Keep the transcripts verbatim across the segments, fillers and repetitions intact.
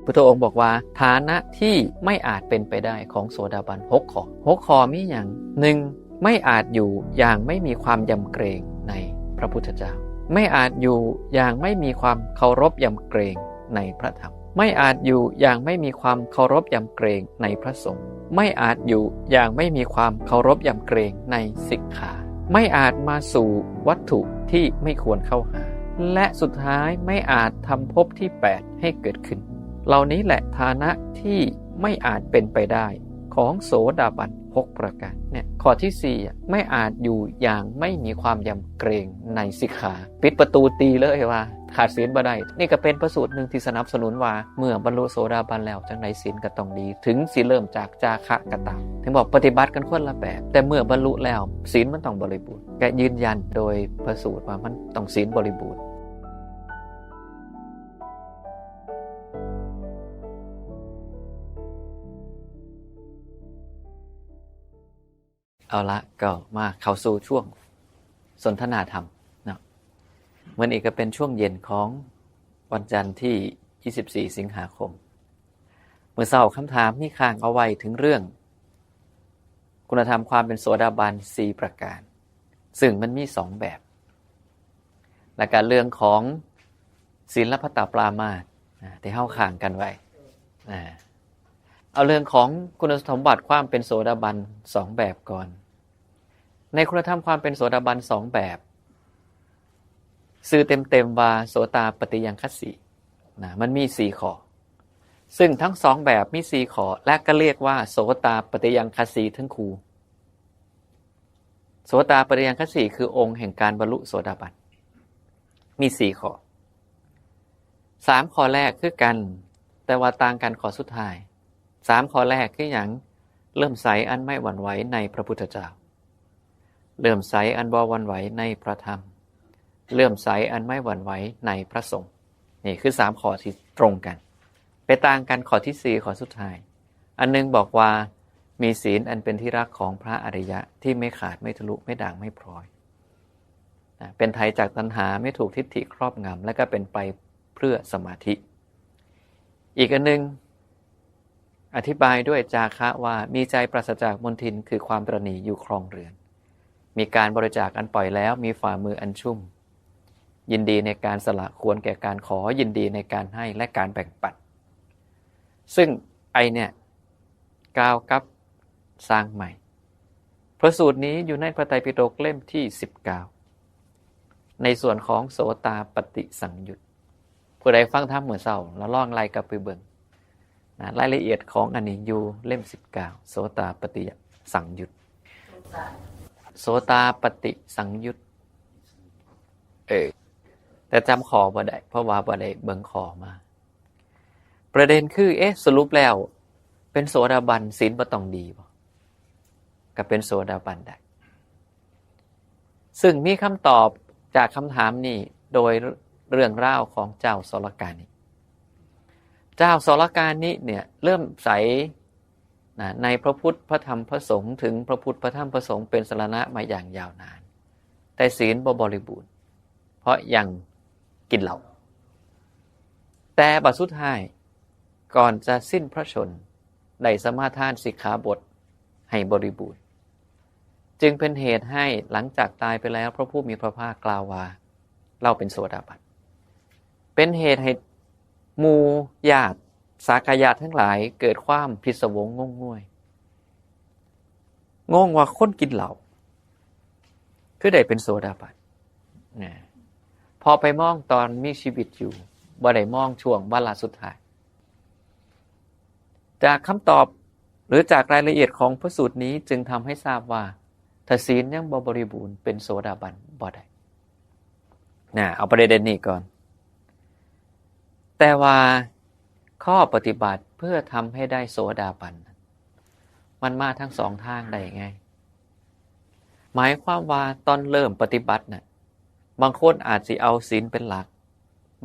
พุทธองค์บอกว่า ฐานะที่ไม่อาจเป็นไปได้ของโสดาบันหกข้อ หกข้อมีหยัง หนึ่ง ไม่อาจอยู่อย่างไม่มีความยำเกรงในพระพุทธเจ้า ไม่อาจอยู่อย่างไม่มีความเคารพยำเกรงในพระธรรม ไม่อาจอยู่อย่างไม่มีความเคารพยำเกรงในพระสงฆ์ ไม่อาจอยู่อย่างไม่มีความเคารพยำเกรงในสิกขา ไม่อาจมาสู่วัตถุที่ไม่ควรเข้าหา และสุดท้ายไม่อาจทำภพที่แปดให้เกิดขึ้น เหล่านี้แหละฐานะที่ไม่อาจเป็นไปได้ของโสดาบันหกประการ เนี่ย ข้อที่สี่อะ ไม่อาจอยู่อย่างไม่มีความยำเกรงในสิกขา ปิดประตูตีเลยว่าขาดศีลบ่ได้ นี่ก็เป็นพระสูตรหนึ่งที่สนับสนุนว่าเมื่อบรรลุโสดาบันแล้วจั่งใดศีลก็ต้องดี ถึงสิเริ่มจากจาคะก็ตาม ถึงบอกปฏิบัติกันคนละแบบ แต่เมื่อบรรลุแล้วศีลมันต้องบริบูรณ์ ก็ยืนยันโดยพระสูตรว่ามันต้องศีลบริบูรณ์ เอาละ ก็มาเข้าสู่ช่วงสนทนาธรรมเนาะ มื้อนี้ก็เป็นช่วงเย็นของวันจันทร์ที่ยี่สิบสี่สิงหาคม มื้อเช้าคำถามมีค้างเอาไว้ถึงเรื่อง คุณธรรมความเป็นโสดาบันสี่ประการ ซึ่งมันมีสองแบบ และก็เรื่องของศีลพัตตปรามาส นะ ที่เฮาค้างกันไว้ นะ เอาเรื่องของคุณสมบัติความเป็นโสดาบันสองแบบก่อน ในคุณธรรมความเป็นโสดาบันสองแบบ ชื่อเต็มๆว่าโสตาปัตติยังคัสสี นะ มันมีสี่ข้อ ซึ่งทั้งสองแบบมีสี่ข้อ และก็เรียกว่าโสตาปัตติยังคัสสีทั้งคู่ โสตาปัตติยังคัสสีคือองค์แห่งการบรรลุโสดาบัน มีสี่ข้อ สามข้อแรกคือกัน แต่ว่าต่างกันข้อสุดท้าย สามข้อแรกคือหยัง เลื่อมใสอันไม่หวั่นไหวในพระพุทธเจ้า เลื่อมใสอันบ่หวั่นไหวในพระธรรม เลื่อมใสอันไม่หวั่นไหวในพระสงฆ์ นี่คือสามข้อที่ตรงกัน ไปต่างกันข้อที่สี่ ข้อสุดท้าย อันหนึ่งบอกว่ามีศีลอันเป็นที่รักของพระอริยะที่ไม่ขาดไม่ทะลุไม่ด่างไม่พร้อย นะ เป็นไถ่จากตัณหาไม่ถูกทิฏฐิครอบงำ และก็เป็นไปเพื่อสมาธิ อีกอันหนึ่งอธิบายด้วยจาคะว่ามีใจปราศจากมลทินคือความตระหนี่อยู่ครองเรือน มีการบริจาคอันปล่อยแล้ว มีฝ่ามืออันชุ่ม ยินดีในการสละควรแก่การขอ ยินดีในการให้และการแบ่งปัน ซึ่งไอเนี่ยกล่าวกับสร้างใหม่ พระสูตรนี้อยู่ในพระไตรปิฎกเล่มที่สิบเก้า ในส่วนของโสตาปัตติสังยุต ผู้ใดฟังธรรมมื้อเช้าแล้วลองไล่กลับไปเบิ่งนะ รายละเอียดของอันนี้อยู่เล่มสิบเก้า โสตาปัตติสังยุต โสตาปัตติสังยุต เออ แต่จำข้อบ่ได้ เพราะว่าบ่ได้เบิ่งข้อมา ประเด็นคือ เอ๊ะ สรุปแล้ว เป็นโสดาบันศีลบ่ต้องดีบ่ ก็เป็นโสดาบันได้ ซึ่งมีคำตอบจากคำถามนี้โดยเรื่องราวของเจ้าสรกานิ เจ้าสรกานิเนี่ยเลื่อมใสนะในพระพุทธพระธรรมพระสงฆ์ ถึงพระพุทธพระธรรมพระสงฆ์เป็นสรณะมาอย่างยาวนาน แต่ศีลบ่บริบูรณ์ เพราะยังกินเหล้า แต่บัดสุดท้ายก่อนจะสิ้นพระชนม์ได้สมาทานสิกขาบทให้บริบูรณ์ จึงเป็นเหตุให้หลังจากตายไปแล้วพระผู้มีพระภาคกล่าวว่า เราเป็นโสดาบัน เป็นเหตุให้หมู่ญาติสากยะทั้งหลายเกิดความพิศวงงงงวย งงว่าคนกินเหล้าคือได้เป็นโสดาบันนะพอไปมองตอนมีชีวิตอยู่บ่ได้มองช่วงวาระสุดท้าย จากคำตอบหรือจากรายละเอียดของพระสูตรนี้จึงทำให้ทราบว่าถ้าศีลยังบ่บริบูรณ์เป็นโสดาบันบ่ได้นะเอาประเด็นนี้ก่อน แต่ว่าข้อปฏิบัติเพื่อทำให้ได้โสดาบัน มันมาทั้งสองทางได้ไง หมายความว่าตอนเริ่มปฏิบัติน่ะ บางคนอาจสิเอาศีลเป็นหลัก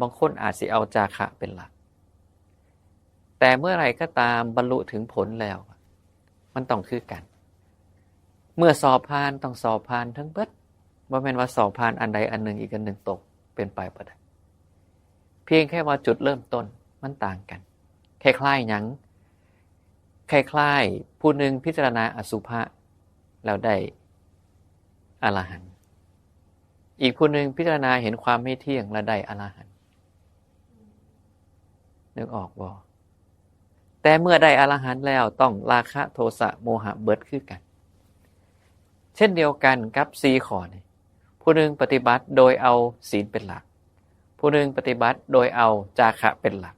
บางคนอาจสิเอาจาคะเป็นหลัก แต่เมื่อไหร่ก็ตามบรรลุถึงผลแล้ว มันต้องคือกัน เมื่อสอบผ่านต้องสอบผ่านทั้งเบิด บ่แม่นว่าสอบผ่านอันใดอันหนึ่งอีกอันหนึ่งตก เป็นไปบ่ได้ เพียงแค่ว่าจุดเริ่มต้นมันต่างกัน คล้ายๆหยัง คล้ายๆ ผู้หนึ่งพิจารณาอสุภะแล้วได้อรหันต์ อีกผู้หนึ่งพิจารณาเห็นความไม่เที่ยงแล้วได้อรหันต์ นึกออกบ่? แต่เมื่อได้อรหันต์แล้วต้องราคะโทสะโมหะเบิดคือกัน เช่นเดียวกันกับสี่ข้อนี่ ผู้หนึ่งปฏิบัติโดยเอาศีลเป็นหลัก ผู้หนึ่งปฏิบัติโดยเอาจาคะเป็นหลัก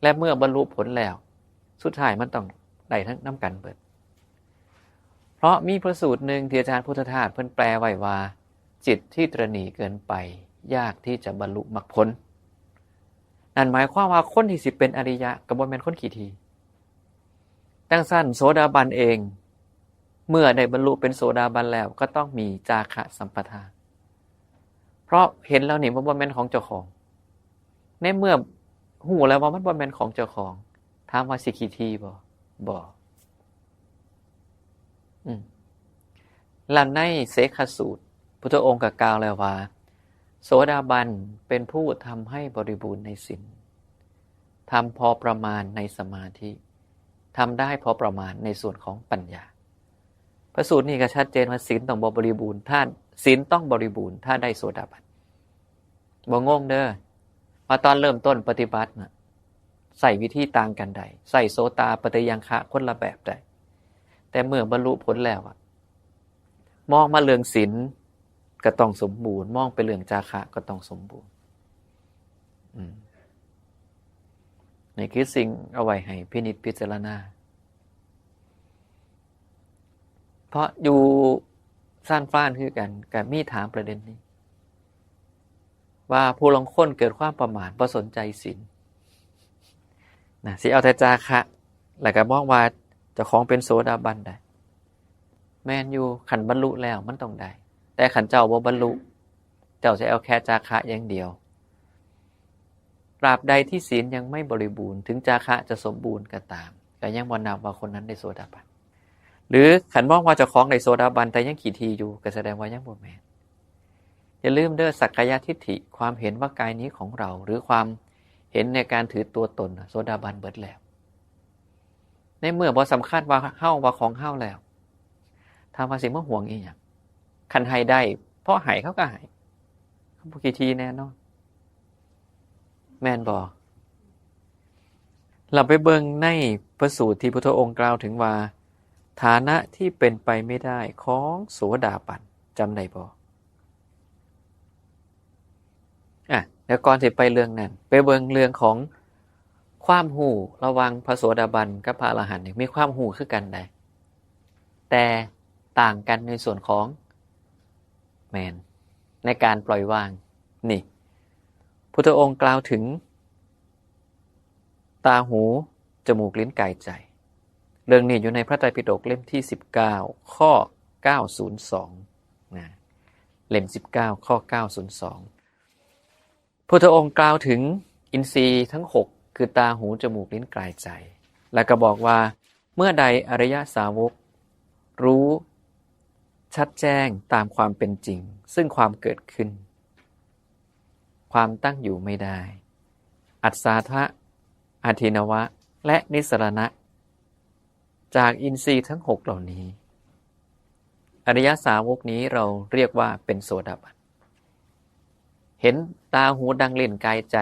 และเมื่อบรรลุผลแล้ว สุดท้ายมันต้องได้ทั้งนำกันเบิด เพราะมีพระสูตรหนึ่งที่อาจารย์พุทธทาสเพิ่นแปลไว้ว่า จิตที่ตระหนี่เกินไป ยากที่จะบรรลุมรรคผล นั่นหมายความว่าคนที่สิเป็นอริยะก็บ่แม่นคนขี้ถี่ จั่งซั้นโสดาบันเอง เมื่อได้บรรลุเป็นโสดาบันแล้วก็ต้องมีจาคะสัมปทาน เพราะเห็นแล้วนี่มันบ่แม่นของเจ้าของ ในเมื่อฮู้แล้วว่ามันบ่แม่นของเจ้าของ ถามว่าสิขี้ถี่บ่? บ่ อืม และในเสขสูตร พุทธองค์ก็กล่าวแล้วว่า โสดาบันเป็นผู้ทำให้บริบูรณ์ในศีล ทำพอประมาณในสมาธิ ทำได้พอประมาณในส่วนของปัญญา พระสูตรนี้ก็ชัดเจนว่าศีลต้องบ่บริบูรณ์ ถ้าศีลต้องบริบูรณ์ ถ้าได้โสดาบัน บ่งงเด้อ ว่าตอนเริ่มต้นปฏิบัติน่ะ ใช้วิธีต่างกันได้ ใช้โสตาปัตติยังคะคนละแบบได้ แต่เมื่อบรรลุผลแล้วอะ มองมาเรื่องศีลก็ต้องสมบูรณ์ มองไปเรื่องจาคะก็ต้องสมบูรณ์ อืม นี่คือสิ่งเอาไว้ให้พินิจพิจารณา เพราะอยู่ซานฟรานคือกัน ก็มีถามประเด็นนี้ ว่าผู้ลางคนเกิดความประมาท บ่สนใจศีล นะ สิเอาแต่จาคะ แล้วก็มองว่าเจ้าของเป็นโสดาบันได้ แม่นอยู่ คันบรรลุแล้วมันต้องได้ แต่คันเจ้าบ่บรรลุ เจ้าสิเอาแค่จาคะอย่างเดียว ตราบใดที่ศีลยังไม่บริบูรณ์ ถึงจาคะจะสมบูรณ์ก็ตาม ก็ยังบ่นับว่าคนนั้นได้โสดาบัน หรือคันมองว่าเจ้าของได้โสดาบันแต่ยังขี้ถี่อยู่ ก็แสดงว่ายังบ่แม่น อย่าลืมเด้อ สักกายทิฏฐิ ความเห็นว่ากายนี้ของเรา หรือความเห็นในการถือตัวตนน่ะ โสดาบันเบิดแล้ว ในเมื่อบ่สำคัญว่าเฮาว่าของเฮาแล้ว ถามว่าสิมาห่วงอีหยัง คันให้ได้ เพราะให้เขาก็ให้ เขาบ่ขี้ถี่แน่นอน แม่นบ่? เราไปเบิ่งในพระสูตรที่พุทธองค์กล่าวถึงว่า ฐานะที่เป็นไปไม่ได้ของโสดาบัน จำได้บ่? อ่ะ เดี๋ยวก่อนสิไปเรื่องนั้น ไปเบิ่งเรื่องของความฮู้ระหว่างพระโสดาบันกับพระอรหันต์นี่ มีความฮู้คือกันได้ แต่ต่างกันในส่วนของ แม่น ในการปล่อยวาง นี่ พุทธองค์กล่าวถึง ตาหู จมูก ลิ้น กาย ใจ เรื่องนี้อยู่ในพระไตรปิฎกเล่มที่สิบเก้า ข้อเก้าศูนย์สอง นะ เล่มสิบเก้า ข้อเก้าศูนย์สอง พุทธองค์กล่าวถึงอินทรีย์ทั้งหก คือตาหู จมูก ลิ้น กาย ใจ แล้วก็บอกว่า เมื่อใดอริยสาวกรู้ชัดแจ้งตามความเป็นจริง ซึ่งความเกิดขึ้น ความตั้งอยู่ไม่ได้ อัศาทะ อาทินวะ และนิสรณะ จากอินทรีย์ทั้งหกเหล่านี้ อริยสาวกนี้เราเรียกว่าเป็นโสดาบัน เห็นตาหูดังลิ้นกายใจ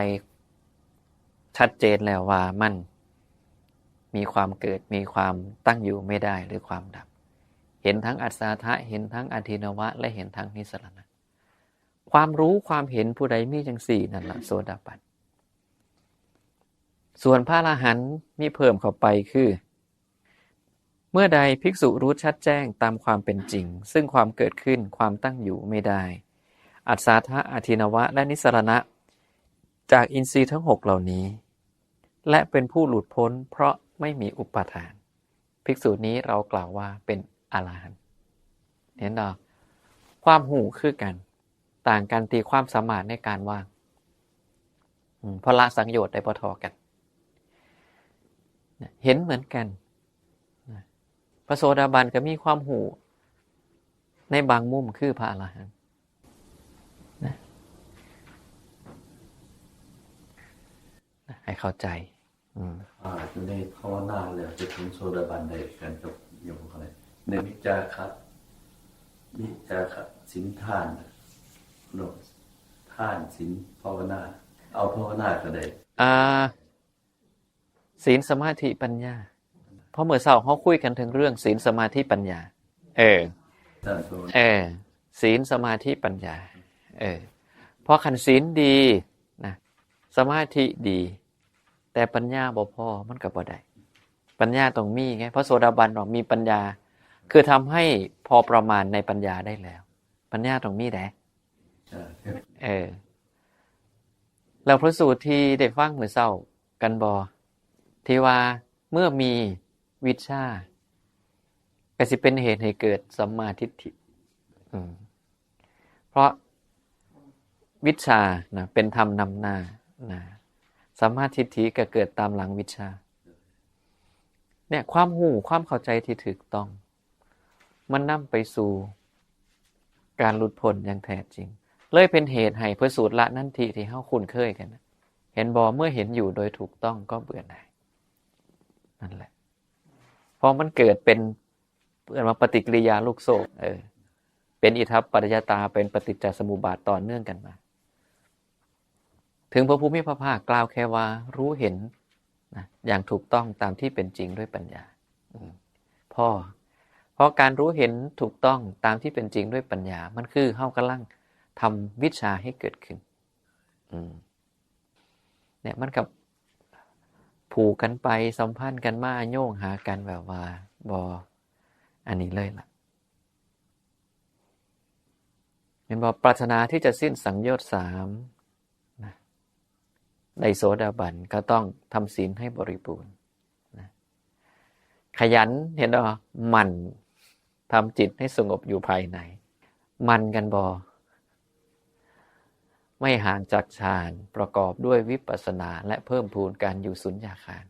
ชัดเจนแล้วว่ามันมีความเกิด มีความตั้งอยู่ไม่ได้ หรือความดับ เห็นทั้งอัศาทะ เห็นทั้งอาทินวะ และเห็นทั้งนิสรณะ ความรู้ความเห็นผู้ใดมีจังสี่นั่นละโสดาบัน ส่วนพระอรหันต์มีเพิ่มเข้าไปคือ เมื่อใดภิกษุรู้ชัดแจ้งตามความเป็นจริง ซึ่งความเกิดขึ้น ความตั้งอยู่ไม่ได้ อัศาทะ อาทินวะ และนิสรณะ จากอินทรีย์ทั้งหกเหล่านี้ และเป็นผู้หลุดพ้นเพราะไม่มีอุปาทาน ภิกษุนี้เรากล่าวว่าเป็นอรหันต์ เห็นบ่? ความฮู้คือกัน ต่างกันที่ความสามารถในการวาง อืม เพราะละสังโยชน์ได้บ่เท่ากัน นะ เห็นเหมือนกัน นะ พระโสดาบันก็มีความฮู้ในบางมุมคือพระอรหันต์ นะ นะ ให้เข้าใจ อืม อ่า อยู่ในภาวนาแล้วจะถึงโสดาบันได้กันกับโยมเขาเลย ในวิจาคะ วิจาคะ ศีลทาน โลก ทาน ศีล ภาวนา เอาภาวนาก็ได้ อ่า ศีล สมาธิ ปัญญา เพราะมื้อเช้าเฮาคุยกันถึงเรื่องศีล สมาธิ ปัญญา เออ นั่นคือ เออ ศีล สมาธิ ปัญญา เออ เพราะคันศีลดีนะ สมาธิดี แต่ปัญญาบ่พอ มันก็บ่ได้ ปัญญาต้องมีไง พระโสดาบันต้องมีปัญญา คือทำให้พอประมาณในปัญญาได้แล้ว ปัญญาต้องมีแหละ ใช่ เออ แล้วพระสูตรที่ได้ฟังมื้อเช้ากันบ่ ที่ว่าเมื่อมีวิชชา ก็สิเป็นเหตุให้เกิดสัมมาทิฏฐิ อืม เพราะวิชชานะ เป็นธรรมนำหน้านะ สัมมาทิฏฐิก็เกิดตามหลังวิชชา เนี่ย ความรู้ ความเข้าใจที่ถูกต้อง มันนำไปสู่การหลุดพ้นอย่างแท้จริง เลยเป็นเหตุให้พระสูตรละนันทิที่เฮาคุ้นเคยกันน่ะ เห็นบ่ เมื่อเห็นอยู่โดยถูกต้องก็เบื่อหน่าย นั่นแหละ เพราะมันเกิดเป็น เรียกว่าปฏิกิริยาลูกโซ่ เออ เป็นอิทัปปัจจยตา เป็นปฏิจจสมุปบาทต่อเนื่องกันมา ถึงพระผู้มีพระภาคกล่าวแค่ว่ารู้เห็นนะ อย่างถูกต้องตามที่เป็นจริงด้วยปัญญา อืม พอ เพราะการรู้เห็นถูกต้องตามที่เป็นจริงด้วยปัญญา มันคือเฮากำลังทำวิชชาให้เกิดขึ้น อืม เนี่ย มันก็ผูกกันไป สัมพันธ์กันมา โยงหากันแบบว่าบ่ อันนี้เลยล่ะ เห็นบ่ ปรารถนาที่จะสิ้นสังโยชน์สามนะ ได้โสดาบันก็ต้องทำศีลให้บริบูรณ์นะ ขยัน เห็นบ่ หมั่นทำจิตให้สงบอยู่ภายใน หมั่นกันบ่ ไม่ห่างจากฌาน ประกอบด้วยวิปัสสนา และเพิ่มพูนการอยู่สุญญาคาร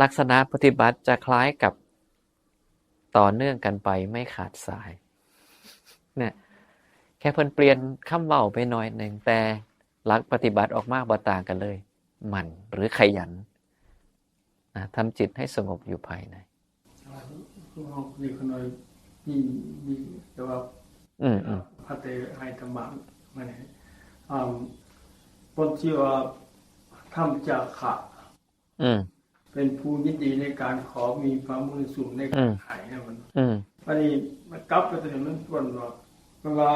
ลักษณะปฏิบัติจะคล้ายกับต่อเนื่องกันไปไม่ขาดสาย เนี่ย แค่เพิ่นเปลี่ยนคำเว้าไปหน่อยหนึ่ง แต่หลักปฏิบัติออกมาบ่ต่างกันเลย หมั่นหรือขยันนะ ทำจิตให้สงบอยู่ภายใน อ่า นี่ขน้อย นี่ นี่ แต่ว่า อืม อืม พระเตให้ธรรมะมาเนี่ย อ่า คนที่ว่าทำจาคะ อืม เป็นผู้ยินดีในการขอ มีพระมุนีสูงใน อืม การให้นะมัน อืม อันนี้มันกลับไปตัวนี้ มันควรว่า มันว่า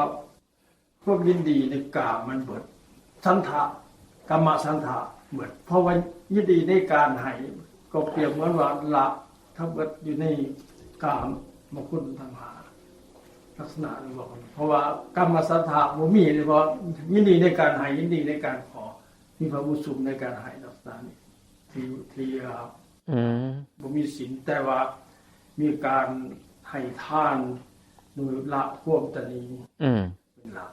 ความยินดีในกามมันเบิด ฉันทะ กามฉันทะเบิด เพราะว่ายินดีในการให้ ก็เปรียบเหมือนว่าละทั้งเบิดอยู่ในกามคุณทั้งห้า ลักษณะนี้บอก เพราะว่ากามฉันทะบ่มีเลย เพราะยินดีในการให้ ยินดีในการขอ มีพระมุนีสูงในการให้ ลักษณะนี้ ที่ ที่ อ่า อืม บ่มีศีล แต่ว่ามีการให้ทานโดยละความตนี อืม เป็นหลัก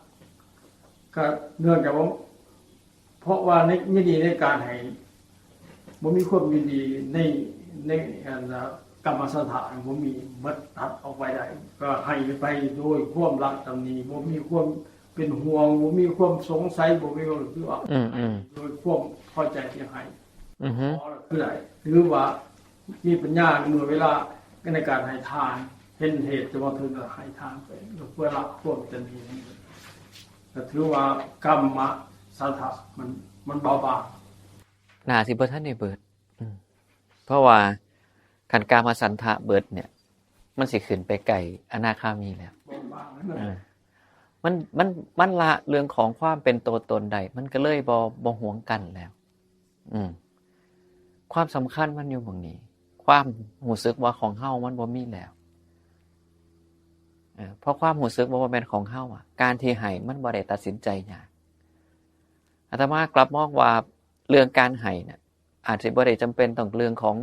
ก็เนื่องจากว่า เพราะว่าใน ยินดีในการให้ บ่มีความยินดีใน ใน อันน่ะ กามฉันทะ บ่มี หมด ตัดออกไปได้ ก็ให้ไปโดยความละตนี บ่มีความเป็นห่วง บ่มีความสงสัย บ่มีความ คือว่า อืม อืม โดยความพอใจที่ให้ อือฮึ ขอคือได้ หรือว่ามีปัญญาเมื่อเวลาในการให้ทาน เห็นเหตุจะมาถึงก็ให้ทานไป เพื่อละความตนี ก็ถือว่ากามฉันทะมัน มันเบาบาง น่าสิบ่ทันได้เบิด อืม เพราะว่าคันกามฉันทะเบิดเนี่ย มันสิขึ้นไปใกล้อนาคามีแล้ว เบาบางนั่นแหละ เออ มัน มัน มันละเรื่องของความเป็นตัวตนได้ มันก็เลยบ่ บ่หวงกั๋นแล้ว อืม ความสำคัญมันอยู่หม่องนี้ ความรู้สึกว่าของเฮามันบ่มีแล้ว เออ เพราะความรู้สึกว่าบ่แม่นของเฮาอะ การที่ให้มันบ่ได้ตัดสินใจยาก อาตมากลับมองว่าเรื่องการให้น่ะ อาจสิบ่ได้จำเป็นต้องเรื่องของ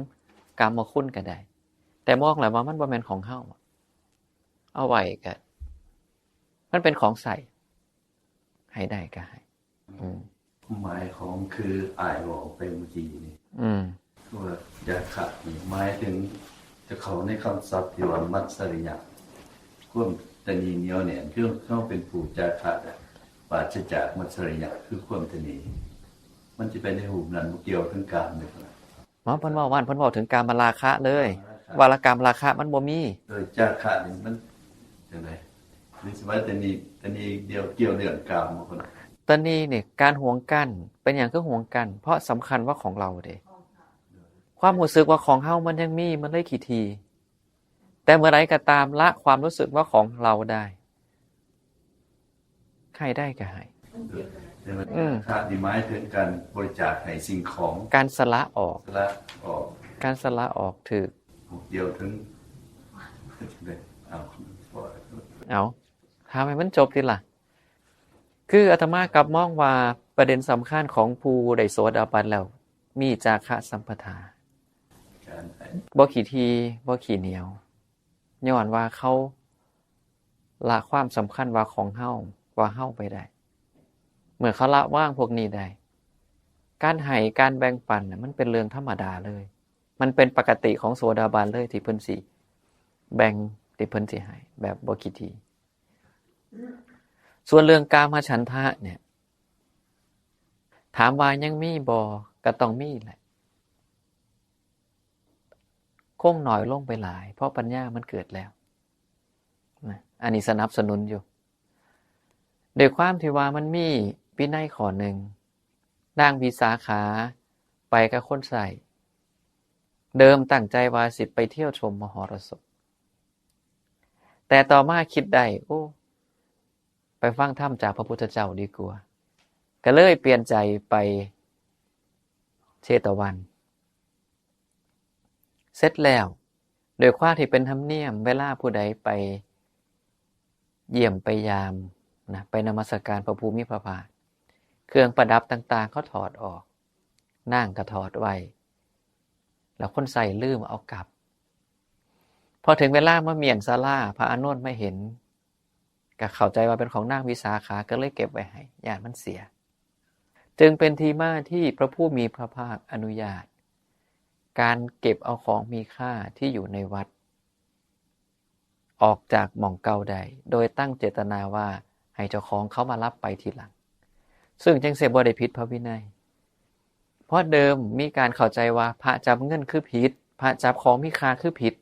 กามคุณก็ได้ แต่มองแล้วว่ามันบ่แม่นของเฮาอะ เอาไว้ก็ มันเป็นของใช้ ให้ได้ก็ให้ อืม หมายของคืออ้ายบอกไปเมื่อกี้นี่ อืม ว่าจาคะนี่หมายถึงจะเข้าในคำศัพท์ที่ว่ามัจฉริยะ ความตนีเหนียวแน่น คือเฮาเป็นผู้จาคะ ปราศจากมัจฉริยะ คือความตนี มันสิไปในรูปนั้น บ่เกี่ยวถึงกามเลย หมอเพิ่นเว้าว่าเพิ่นเว้าถึงกามราคะเลย ว่ากามราคะมันบ่มี โดยจาคะนี่มันจังได๋ หรือสิว่าตะหนี ตะหนีเดียวเกี่ยวเรื่องกามบ่คน ตะหนีนี่ การหวงกัณฑ์ เป็นหยังคือหวงกัณฑ์ เพราะสำคัญว่าของเราเด้ ความรู้สึกว่าของเฮามันยังมี มันเลยขี้ถี่ แต่เมื่อใดก็ตามละความรู้สึกว่าของเราได้ ให้ได้ก็ให้ แต่ว่า อืม ถ้านี่หมายถึงการบริจาคให้สิ่งของ การสละออก สละออก การสละออกถืก บ่เกี่ยวถึง เอา เอาถามให้มันจบติล่ะ คืออาตมากลับมองว่าประเด็นสำคัญของผู้ได้โสดาบันแล้ว มีจาคะสัมปทา การให้ บ่ขี้ถี่ บ่ขี้เหนียว ย้อนว่าเขาละความสำคัญว่าของเฮา ว่าเฮาไปได้ เมื่อเขาละวางพวกนี้ได้ การให้ การแบ่งปันน่ะ มันเป็นเรื่องธรรมดาเลย มันเป็นปกติของโสดาบันเลยที่เพิ่นสิแบ่ง ที่เพิ่นสิให้ แบบบ่ขี้ถี่ ส่วนเรื่องกามฉันทะเนี่ย ถามว่ายังมีบ่ ก็ต้องมีแหละ คงน้อยลงไปหลาย เพราะปัญญามันเกิดแล้วนะ อันนี้สนับสนุนอยู่ ด้วยความที่ว่ามันมีวินัยข้อหนึ่ง นางวิสาขาไปกับคนใช้ เดิมตั้งใจว่าสิไปเที่ยวชมมหรสพ แต่ต่อมาคิดได้ โอ้ ไปฟังธรรมจากพระพุทธเจ้าดีกว่า ก็เลยเปลี่ยนใจไปเชตวัน เสร็จแล้ว ด้วยความที่เป็นธรรมเนียม เวลาผู้ใดไปเยี่ยมไปยามนะ ไปนมัสการพระผู้มีพระภาค เครื่องประดับต่างๆ เขาถอดออก นางก็ถอดไว้ แล้วคนใช้ลืมเอากลับ พอถึงเวลามาเมี้ยนศาลา พระอานนท์มาเห็น ก็เข้าใจว่าเป็นของนางวิสาขา ก็เลยเก็บไว้ให้ ย้านมันเสีย จึงเป็นที่มาที่พระผู้มีพระภาคอนุญาต การเก็บเอาของมีค่าที่อยู่ในวัด ออกจากหม่องเก่าได้ โดยตั้งเจตนาว่าให้เจ้าของเขามารับไปทีหลัง ซึ่งจั่งซี้บ่ได้ผิดพระวินัย เพราะเดิมมีการเข้าใจว่าพระจับเงินคือผิด พระจับของมีค่าคือผิด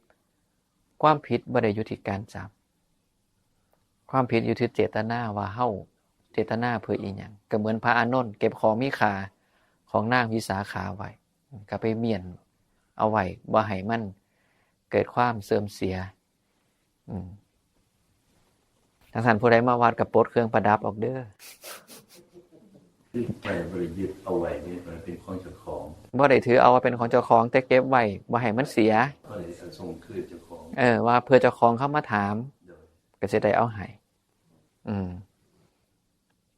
ความผิดบ่ได้อยู่ที่การจับ ความผิดอยู่ที่เจตนาว่าเฮาเจตนาเพื่ออีหยัง ก็เหมือนพระอานนท์เก็บของมีค่าของนางวิสาขาไว้ ก็ไปเมี้ยนเอาไว้ บ่ให้มันเกิดความเสื่อมเสีย อืม จั่งซั้นผู้ใดมาวัดก็ปลดเครื่องประดับออกเด้อ ไปบ่ได้ยึดเอาไว้นี่ มันเป็นของเจ้าของ บ่ได้ถือเอาว่าเป็นของเจ้าของ แต่เก็บไว้บ่ให้มันเสีย บ่ได้ส่งคืนเจ้าของ เออ ว่าเพื่อเจ้าของเขามาถาม โดย ก็สิได้เอาให้ อืม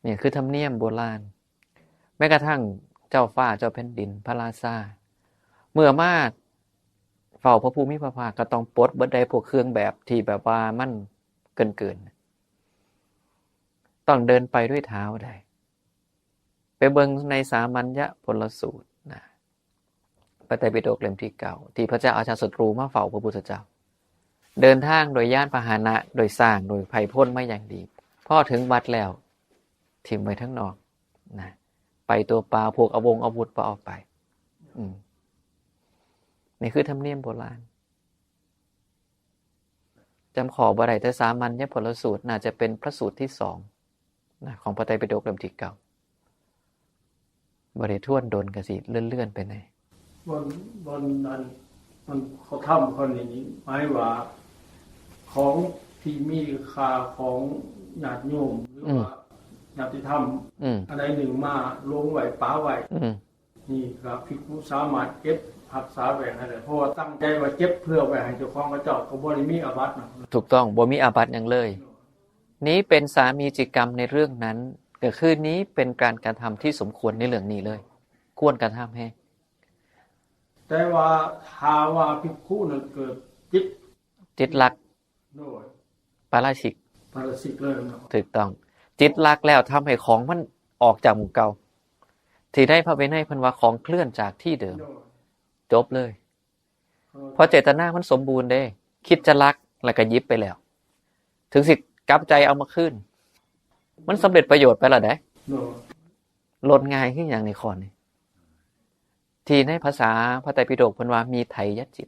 นี่คือธรรมเนียมโบราณ แม้กระทั่งเจ้าฟ้าเจ้าแผ่นดินพระราชา เมื่อมาเฝ้าพระผู้มีพระภาคก็ต้องปลดเบิดได้พวกเครื่องแบบที่แบบว่ามันเกินๆ ต้องเดินไปด้วยเท้าได้ ไปเบิ่งในสามัญญผลสูตรนะ พระไตรปิฎกเล่มที่เก้า ที่พระเจ้าอาชาติศัตรูมาเฝ้าพระพุทธเจ้า เดินทางโดยยานพาหนะ โดยช้าง โดยไพร่พลมาอย่างดี พอถึงวัดแล้ว ถิ่มไว้ทั้งนอกนะ ไปตัวเปล่า พวกเอาวงอาวุธบ่เอาไป อืม นี่คือธรรมเนียมโบราณ จำข้อบ่ได้ แต่สามัญญผลสูตรน่าจะเป็นพระสูตรที่สองนะ ของพระไตรปิฎกเล่มที่เก้า บ่ได้ทวนโดน ก็สิเลื่อนๆ ไปแหน่ บ่อนบ่อนนั้นมันเขาทำเขานี่นี่หมายว่า ของที่มีค่าของญาติโยม หรือว่าญาติธรรม อืม อันใดหนึ่งมาลงไว้ปะไว้ อืม นี่ก็ภิกขุสามารถเก็บรักษาไว้ให้ได้ เพราะว่าตั้งใจว่าเก็บเพื่อไว้ให้เจ้าของเขาเจ้า ก็บ่ได้มีอาบัตินะ ถูกต้อง บ่มีอาบัติหยังเลย นี้เป็นสามีจิกรรมในเรื่องนั้น ก็คือนี้เป็นการกระทำที่สมควรในเรื่องนี้เลย ควรกระทำแฮง แต่ว่าถ้าว่าภิกขุนั้นเกิดจิต จิตรัก โดย ปาราชิก ปาราชิกเลยเนาะ ถูกต้อง จิตรักแล้วทำให้ของมันออกจากหมู่เก่า ที่ได้พระวินัยเพิ่นว่าของเคลื่อนจากที่เดิม โดย จบเลย เพราะเจตนามันสมบูรณ์เด้ คิดจะลักแล้วก็หยิบไปแล้ว ถึงสิกลับใจเอามาคืน มันสำเร็จประโยชน์ไปแล้วเด้ โดย ลดง่ายขึ้นอย่างในข้อนี้ ที่ในภาษาพระไตรปิฎกเพิ่นว่ามีไถยจิต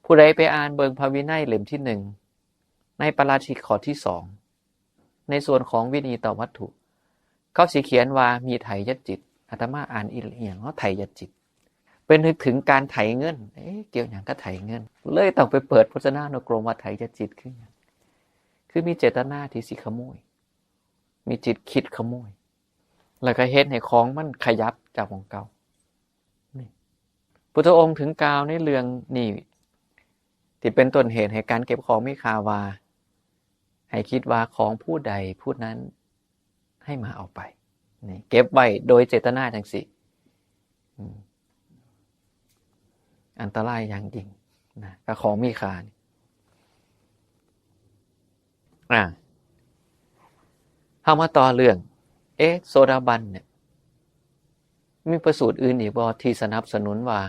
ผู้ใดไปอ่านเบิ่งพระวินัยเล่มที่หนึ่ง ในปาราชิกข้อที่สอง ในส่วนของวินีตวัตถุ เขาสิเขียนว่ามีไถยจิต อาตมาอ่านอีหยังเนาะ ไถยจิต เป็นนึกถึงการไถเงิน เอ๊ะ เกี่ยวหยังกับไถเงิน เลยต้องไปเปิดพจนานุกรมว่าไถยจิตคือหยัง คือมีเจตนาที่สิขโมย มีจิตคิดขโมย แล้วก็เฮ็ดให้ของมันขยับจากหม่องเก่า นี่ พุทธองค์ถึงกล่าวในเรื่องนี้ ที่เป็นต้นเหตุให้การเก็บของมีค่าว่า ให้คิดว่าของผู้ใดผู้นั้นให้มาเอาไป นี่ เก็บไว้โดยเจตนาจังสิ อืม อันตรายอย่างยิ่งนะ กับของมีค่านี่ อ่า เฮามาต่อเรื่อง เอ๊ะ โสดาบันเนี่ย มีพระสูตรอื่นอีกบ่ที่สนับสนุนว่า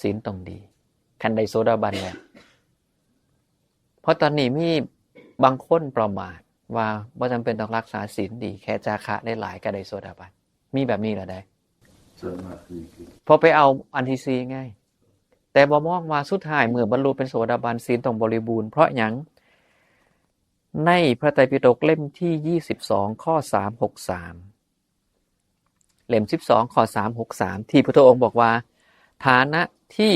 ศีลต้องดี คันได้โสดาบันแล้ว เพราะตอนนี้มีบางคนประมาทว่าบ่จำเป็นต้องรักษาศีลดี แค่จาคะได้หลายก็ได้โสดาบัน มีแบบนี้เหรอได้ ส่วนมากคือ พอไปเอาอันที่สี่ไง แต่บ่มองว่าสุดท้ายเมื่อบรรลุเป็นโสดาบันศีลต้องบริบูรณ์ เพราะหยัง ในพระไตรปิฎกเล่มที่ยี่สิบสอง ข้อสามหกสาม เล่มสิบสอง ข้อสามหกสาม ที่พุทธองค์บอกว่า ฐานะที่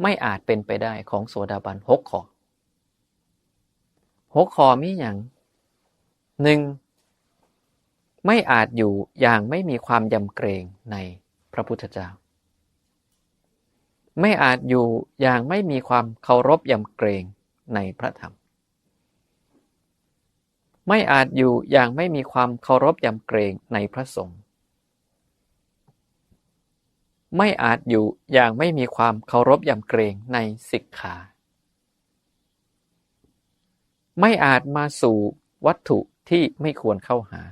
ไม่อาจเป็นไปได้ของโสดาบันหกข้อ หกข้อมีหยัง หนึ่ง ไม่อาจอยู่อย่างไม่มีความยำเกรงในพระพุทธเจ้า ไม่อาจอยู่อย่างไม่มีความเคารพยำเกรงในพระธรรม ไม่อาจอยู่อย่างไม่มีความเคารพยำเกรงในพระสงฆ์ ไม่อาจอยู่อย่างไม่มีความเคารพยำเกรงในสิกขา ไม่อาจมาสู่วัตถุที่ไม่ควรเข้าหา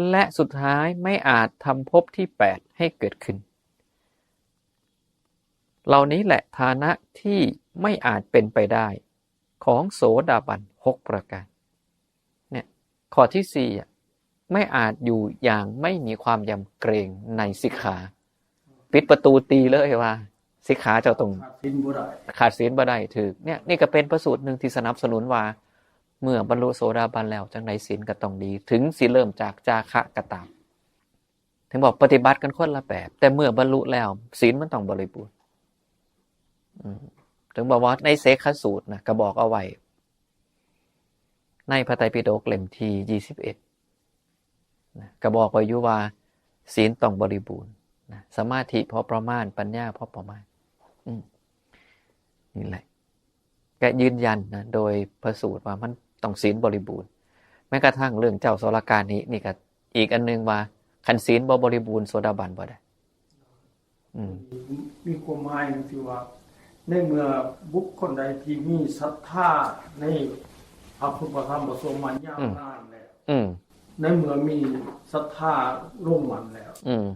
และสุดท้ายไม่อาจทำภพที่แปดให้เกิดขึ้น เหล่านี้แหละฐานะที่ไม่อาจเป็นไปได้ของโสดาบันหกประการ เนี่ย ข้อที่สี่อ่ะ ไม่อาจอยู่อย่างไม่มีความยำเกรงในสิกขา ปิดประตูตีเลยว่า สิกขาเจ้าต้อง ขาดศีลบ่ได้ ขาดศีลบ่ได้ ถืก เนี่ย นี่ก็เป็นพระสูตรหนึ่งที่สนับสนุนว่า เมื่อบรรลุโสดาบันแล้วจังใดศีลก็ต้องดี ถึงสิเริ่มจากจาคะก็ตาม ถึงบอกปฏิบัติกันคนละแบบ แต่เมื่อบรรลุแล้วศีลมันต้องบริบูรณ์ อืม ถึงบอกว่าในเสกขสูตรนะ ก็บอกเอาไว้ ในพระไตรปิฎกเล่มที่ยี่สิบเอ็ดนะ ก็บอกไว้อยู่ว่าศีลต้องบริบูรณ์นะ สมาธิพอประมาณ ปัญญาพอประมาณ อืม นี่แหละ ก็ยืนยันนะ โดยพระสูตรว่ามันต้องศีลบริบูรณ์ แม้กระทั่งเรื่องเจ้าโสรกานินี่ก็อีกอันนึงว่า คันศีลบ่บริบูรณ์โสดาบันบ่ได้ อืม มีความหมายที่ว่า ในเมื่อบุคคลใดที่มีศรัทธาในพระพุทธพระธรรมพระสงฆ์มายาวนานแล้ว อืม ในเมื่อมีศรัทธาลงมั่นแล้ว อืม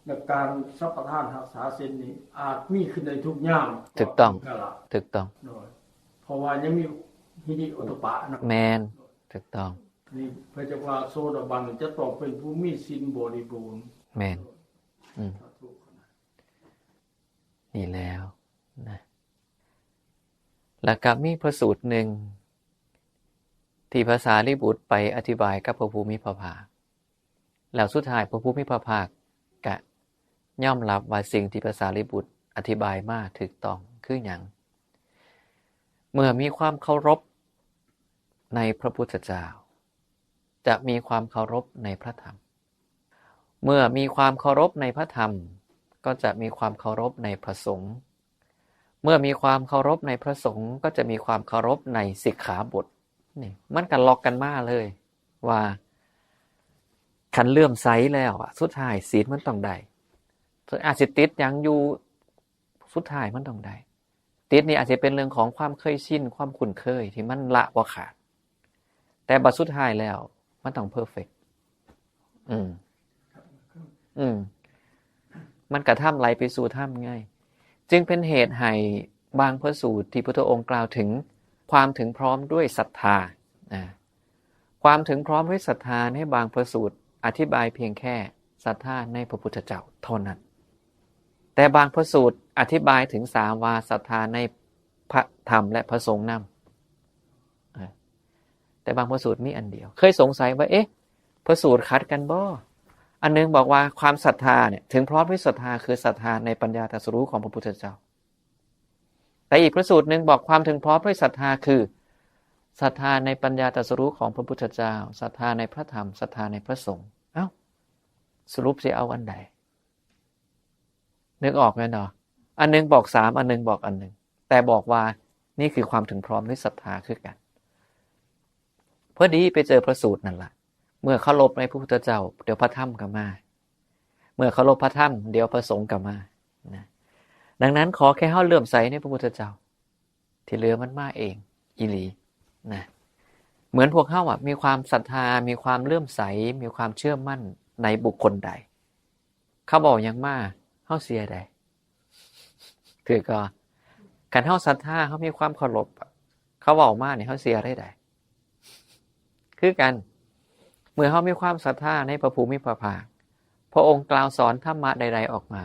และการสัปทานรักษาศีลนี้อาจมีขึ้นได้ทุกยาม ถูกต้อง กาล ถูกต้อง โดย เพราะว่ายังมีฮิริโอตปปะนะ แม่น ถูกต้อง นี่พระเจ้าว่าโสดาบันจะต้องเป็นผู้มีศีลบริบูรณ์ แม่น อืม สาธุ นี่แล้วนะ แล้วก็มีพระสูตรหนึ่ง ที่พระสารีบุตรไปอธิบายกับพระผู้มีพระภาค แล้วสุดท้ายพระผู้มีพระภาคก็ยอมรับว่าสิ่งที่พระสารีบุตรอธิบายมาถูกต้องคือหยัง เมื่อมีความเคารพในพระพุทธเจ้า จะมีความเคารพในพระธรรม เมื่อมีความเคารพในพระธรรม ก็จะมีความเคารพในพระสงฆ์ เมื่อมีความเคารพในพระสงฆ์ ก็จะมีความเคารพในสิกขาบท นี่ มันก็ล็อกกันมาเลย ว่าคันเลื่อมใสแล้วอะ สุดท้ายศีลมันต้องได้ อาจสิติดหยังอยู่ สุดท้ายมันต้องได้ ติดนี่อาจจะเป็นเรื่องของความเคยชิน ความคุ้นเคยที่มันละบ่ขาด แต่บัดสุดท้ายแล้ว มันต้องเพอร์เฟกต์ อืม อืม มันกระทำไหลไปสู่ธรรมไง จึงเป็นเหตุให้บางพระสูตรที่พุทธองค์กล่าวถึงความถึงพร้อมด้วยศรัทธา อ่า ความถึงพร้อมด้วยศรัทธาในบางพระสูตรอธิบายเพียงแค่ ศรัทธาในพระพุทธเจ้าเท่านั้น แต่บางพระสูตรอธิบายถึงสามว่าศรัทธาในพระธรรมและพระสงฆ์นำ แต่บางพระสูตรมีอันเดียว เคยสงสัยว่า เอ๊ะ พระสูตรขัดกันบ่ อันหนึ่งบอกว่าความศรัทธาเนี่ย ถึงพร้อมด้วยศรัทธา คือศรัทธาในปัญญาตรัสรู้ของพระพุทธเจ้า แต่อีกพระสูตรหนึ่งบอกความถึงพร้อมด้วยศรัทธาคือศรัทธาในปัญญาตรัสรู้ของพระพุทธเจ้า ศรัทธาในพระธรรม ศรัทธาในพระสงฆ์ เอ้า สรุปสิเอาอันใด นึกออกไหมเนาะ อันหนึ่งบอกสาม อันหนึ่งบอกอันหนึ่ง แต่บอกว่านี่คือความถึงพร้อมด้วยศรัทธาคือกัน พอดีไปเจอพระสูตรนั่นละ เมื่อเคารพในพระพุทธเจ้า เดี๋ยวพระธรรมก็มา เมื่อเคารพพระธรรม เดี๋ยวพระสงฆ์ก็มา นะ ดังนั้นขอแค่เฮาเลื่อมใสในพระพุทธเจ้า ที่เหลือมันมาเอง อีหลี นะ เหมือนพวกเฮาอะ มีความศรัทธา มีความเลื่อมใส มีความเชื่อมั่นในบุคคลใด เขาบอกหยังมา เฮาเชื่อได้ ถือก็ คันเฮาศรัทธา เฮามีความเคารพอะ เขาบอกมาเนี่ย เฮาเชื่อได้ใด คือกัน เมื่อเฮามีความศรัทธาในพระผู้มีพระภาค พระองค์กล่าวสอนธรรมะใดๆออกมา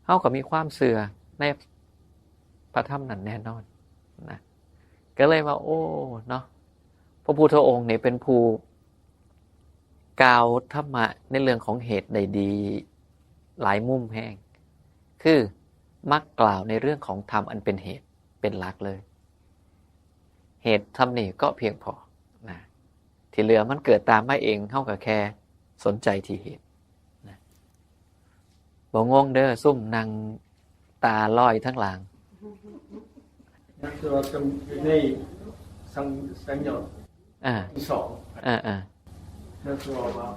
เฮาก็มีความเชื่อในพระธรรมนั้นแน่นอน นะ ก็เลยว่า โอ้ เนาะ พระพุทธองค์เนี่ยเป็นผู้กล่าวธรรมะในเรื่องของเหตุได้ดี หลายมุมแฮง คือมักกล่าวในเรื่องของธรรมอันเป็นเหตุเป็นหลักเลย เหตุทำนี่ก็เพียงพอ นะ ที่เหลือมันเกิดตามมาเอง เฮาก็แค่สนใจที่เหตุ นะ บ่งงเด้อ ซุ่มนั่งตาลอยทั้งหลัง นั่นคือว่าจะในสัง-, สังโยชน์ อ่า ที่สอง อ่า อ่า นั่นคือว่า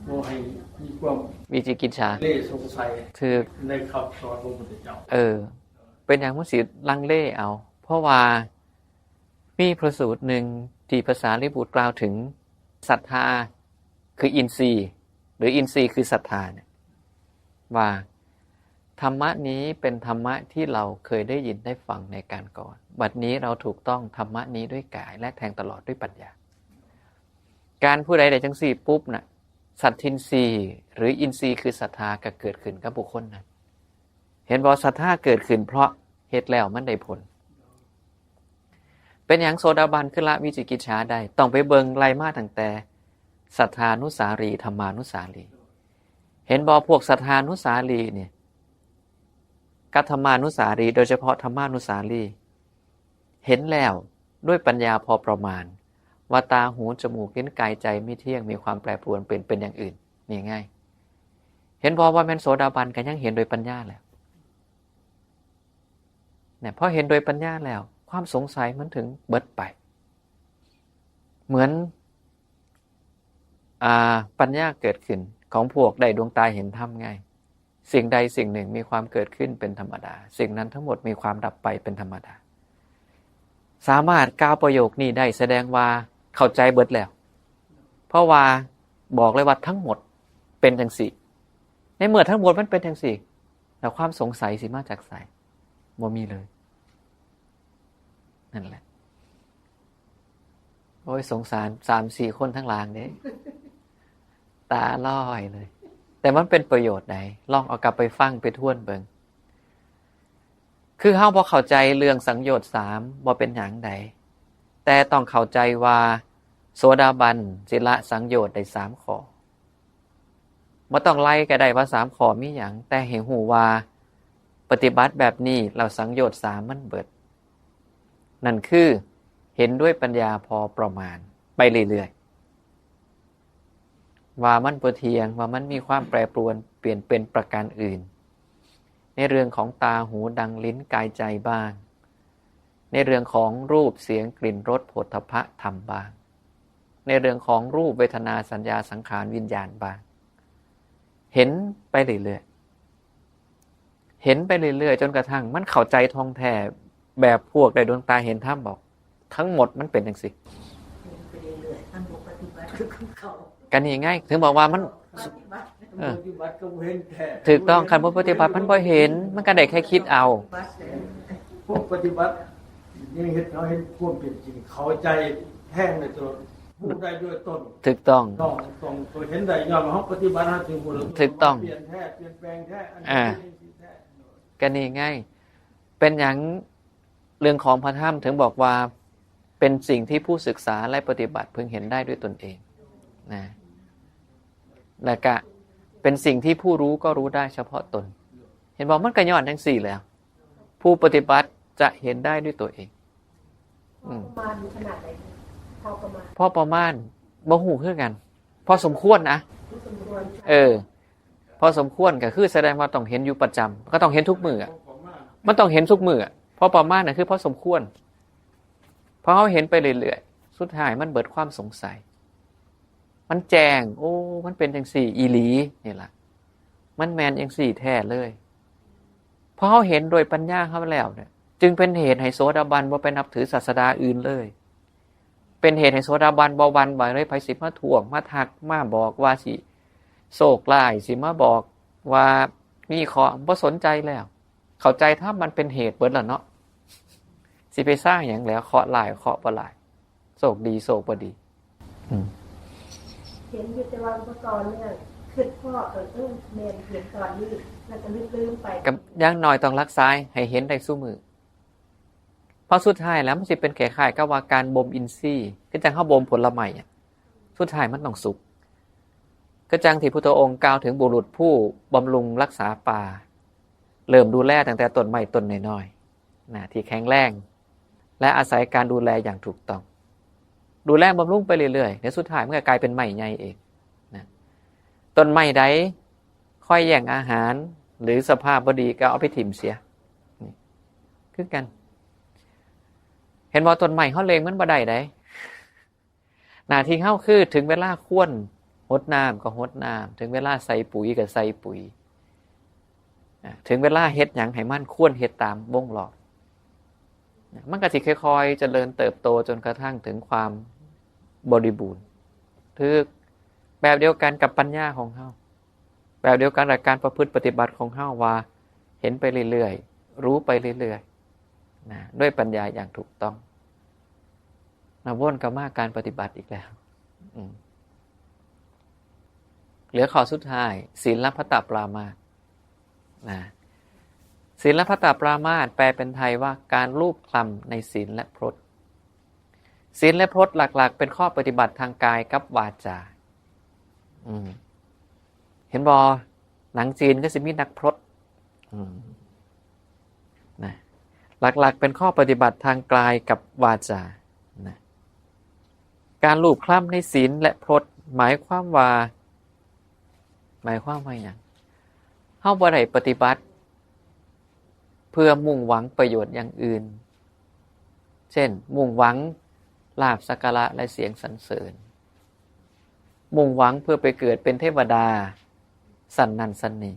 บ่ให้มีความ วิจิกิจฉา เล่สงสัย ถืก ในคำสอนของพระพุทธเจ้า เออ เป็นหยังมันสิลังเลเอา เพราะว่ามีพระสูตรหนึ่งที่พระสารีบุตรกล่าวถึงศรัทธา คืออินทรีย์ หรืออินทรีย์คือศรัทธาเนี่ย ว่า ธรรมะนี้เป็นธรรมะที่เราเคยได้ยินได้ฟังในการก่อน บัดนี้เราถูกต้องธรรมะนี้ด้วยกายและแทงตลอดด้วยปัญญา การผู้ใดได้จังสี่ปุ๊บน่ะ สัตทินทรีย์หรืออินทรีย์คือศรัทธาก็เกิดขึ้นกับบุคคลนั้น เห็นบ่ ศรัทธาเกิดขึ้นเพราะเฮ็ดแล้วมันได้ผล เป็นหยังโสดาบันคือละวิจิกิจฉาได้ ต้องไปเบิ่งไล่มาตั้งแต่ศรัทธานุสารี ธรรมานุสารี เห็นบ่ พวกศรัทธานุสารีเนี่ย กับธรรมานุสารี โดยเฉพาะธรรมานุสารี เห็นแล้วด้วยปัญญาพอประมาณ ว่าตาหูจมูกลิ้นกายใจไม่เที่ยง มีความแปรปรวนเปลี่ยนเป็นอย่างอื่น นี่ไง เห็นบ่ ว่าแม่นโสดาบันก็ยังเห็นโดยปัญญาแล้ว เนี่ย พอเห็นโดยปัญญาแล้ว ความสงสัยมันถึงเบิดไป เหมือน อ่า ปัญญาเกิดขึ้นของพวกได้ดวงตาเห็นธรรมไง สิ่งใดสิ่งหนึ่งมีความเกิดขึ้นเป็นธรรมดา สิ่งนั้นทั้งหมดมีความดับไปเป็นธรรมดา สามารถกล่าวประโยคนี้ได้แสดงว่าเข้าใจเบิดแล้ว เพราะว่าบอกเลยว่าทั้งหมดเป็นจังสี่ ในเมื่อทั้งหมดมันเป็นจังสี่ แล้วความสงสัยสิมาจากไส บ่มีเลย นั่นแหละ โอ้ย สงสารสามสี่คนทั้งหลางเด้ ตาลอยเลย แต่มันเป็นประโยชน์ใด ลองเอากลับไปฟังไปทวนเบิ่ง คือเฮาบ่เข้าใจเรื่องสังโยชน์สาม บ่เป็นหยังใด แต่ต้องเข้าใจว่าโสดาบันสิละสังโยชน์ได้สามข้อ บ่ต้องไล่ก็ได้ว่าสามข้อมีหยัง แต่ให้ฮู้ว่าปฏิบัติแบบนี้แล้วสังโยชน์สามมันเบิด นั่นคือเห็นด้วยปัญญาพอประมาณไปเรื่อยๆ ว่ามันบ่เที่ยง ว่ามันมีความแปรปรวนเปลี่ยนเป็นประการอื่น ในเรื่องของตาหูดังลิ้นกายใจบ้าง ในเรื่องของรูปเสียงกลิ่นรสโผฏฐัพพะธรรมบ้าง ในเรื่องของรูปเวทนาสัญญาสังขารวิญญาณบ้าง เห็นไปเรื่อยๆ เห็นไปเรื่อยๆ จนกระทั่งมันเข้าใจท่องแท้ แบบพวกได้ดวงตาเห็นธรรมบอก ทั้งหมดมันเป็นจังซี่ เห็นไปเรื่อยๆ ท่านบอกปฏิบัติคือของเขา กันนี่ไง ถึงบอกว่ามัน ปฏิบัติ เออ ปฏิบัติก็เห็นแท้ ถูกต้อง คันบ่ปฏิบัติมันบ่เห็น มันก็ได้แค่คิดเอา ปฏิบัติเลย พวกปฏิบัติยังเห็น เขาเห็นความเป็นจริง เข้าใจแท้ในตัว ผู้ได้ด้วยตน ถูกต้อง ต้องต้องตัวเห็นได้ย้อนว่าเขาปฏิบัติหาถึงบุญ ถูกต้อง เปลี่ยนแท้เปลี่ยนแปลงแท้อัน อ่า นี้เป็นสิ่งแท้ ก็นี่ไง เป็นอย่างเรื่องของพระธรรมถึงบอกว่า เป็นสิ่งที่ผู้ศึกษาและปฏิบัติพึงเห็นได้ด้วยตนเองนะ และก็เป็นสิ่งที่ผู้รู้ก็รู้ได้เฉพาะตน เห็นบอกมันก็ย้อนทั้งสี่แล้ว ผู้ปฏิบัติจะเห็นได้ด้วยตัวเอง อืม ประมาณขนาดไหนพอประมาณ พอประมาณบ่ฮู้คือกัน พอสมควรนะ รู้สมควร เออ พอสมควรก็คือแสดงว่าต้องเห็นอยู่ประจำก็ต้องเห็นทุกมื้ออะมันต้องเห็นทุกมื้ออะพอประมาณน่ะคือพอสมควรพอเขาเห็นไปเรื่อยๆ สุดท้ายมันเบิดความสงสัย มันแจ้ง โอ้ มันเป็นจังซี่อีหลีนี่ล่ะ มันแม่นจังซี่แท้เลยพอเขาเห็นโดยปัญญาเขาแล้วเนี่ย จึงเป็นเหตุให้โสดาบันบ่ไปนับถือศาสดาอื่นเลย เป็นเหตุให้โสดาบันบ่หวั่นไหวเลยไผสิมาท้วงมาทักมาบอกว่าสิโชคร้ายสิมาบอกว่ามีเคราะห์บ่สนใจแล้ว เข้าใจธรรมมันเป็นเหตุเบิดแล้วเนาะ สิไปสร้างหยังแล้วเคราะห์ร้ายเคราะห์บ่ร้าย โชคดีโชคบ่ดี อืม เห็นอยู่แต่ว่าเมื่อก่อนเนี่ยคิดพ่อเออเออแม่นเห็นตอนนี้แล้วก็ลืมๆไป กับอย่างน้อยต้องรักษาให้เห็นได้ซุมื้อเพราะสุดท้ายแล้วมันสิเป็นคล้ายๆกับว่าการบ่มอินทรีย์คือจังเฮาบ่มผลไม้อะสุดท้ายมันต้องสุก ก็จังที่พุทธองค์กล่าวถึงบุรุษผู้บำรุงรักษาป่า เริ่มดูแลตั้งแต่ต้นไม้ต้นน้อยๆนะที่แข็งแรง และอาศัยการดูแลอย่างถูกต้อง ดูแลบำรุงไปเรื่อยๆในสุดท้ายมันก็กลายเป็นไม้ใหญ่เองนะต้นไม้ใดคอยแย่งอาหาร หรือสภาพบ่ดีก็เอาไปถิ่มเสียนี่คือกัน เห็นว่าต้นไม้เขาเล็งมันบ่ได้ไดหน้าที่เขาคือถึงเวลาควรหดน้ำก็หดน้ำถึงเวลาใส่ปุ๋ยก็ใส่ปุ๋ยอ่ะถึงเวลาเฮ็ดหยังให้มันควรเฮ็ดตามวงล้อมอ่ะมันก็สิค่อยๆเจริญเติบโตจนกระทั่งถึงความบริบูรณ์ถืกแบบเดียวกันกับปัญญาของเขาแบบเดียวกันกับการประพฤติปฏิบัติของเขาว่า เห็นไปเรื่อยๆ รู้ไปเรื่อยๆนะด้วยปัญญาอย่างถูกต้องนะวนกลับมาการปฏิบัติอีกแล้วอืมเหลือข้อสุดท้าย ศีลพัตตปรามาสนะศีลพัตตปรามาสแปลเป็นไทยว่าการลูบคลำในศีลและพรตศีลและพรตหลักๆ เป็นข้อปฏิบัติทางกายกับวาจาอืมเห็นบ่หนังจีนก็สิมีนักพรตอืมนะหลักๆ เป็นข้อปฏิบัติทางกายกับวาจานะการลูบคลำในศีลและพรตหมายความว่า หมายความว่าหยังเฮาบ่ได้ปฏิบัติ เพื่อมุ่งหวังประโยชน์อย่างอื่น เช่น มุ่งหวังลาภสักการะและเสียงสรรเสริญ มุ่งหวังเพื่อไปเกิดเป็นเทวดาชั้นนั้นชั้นนี้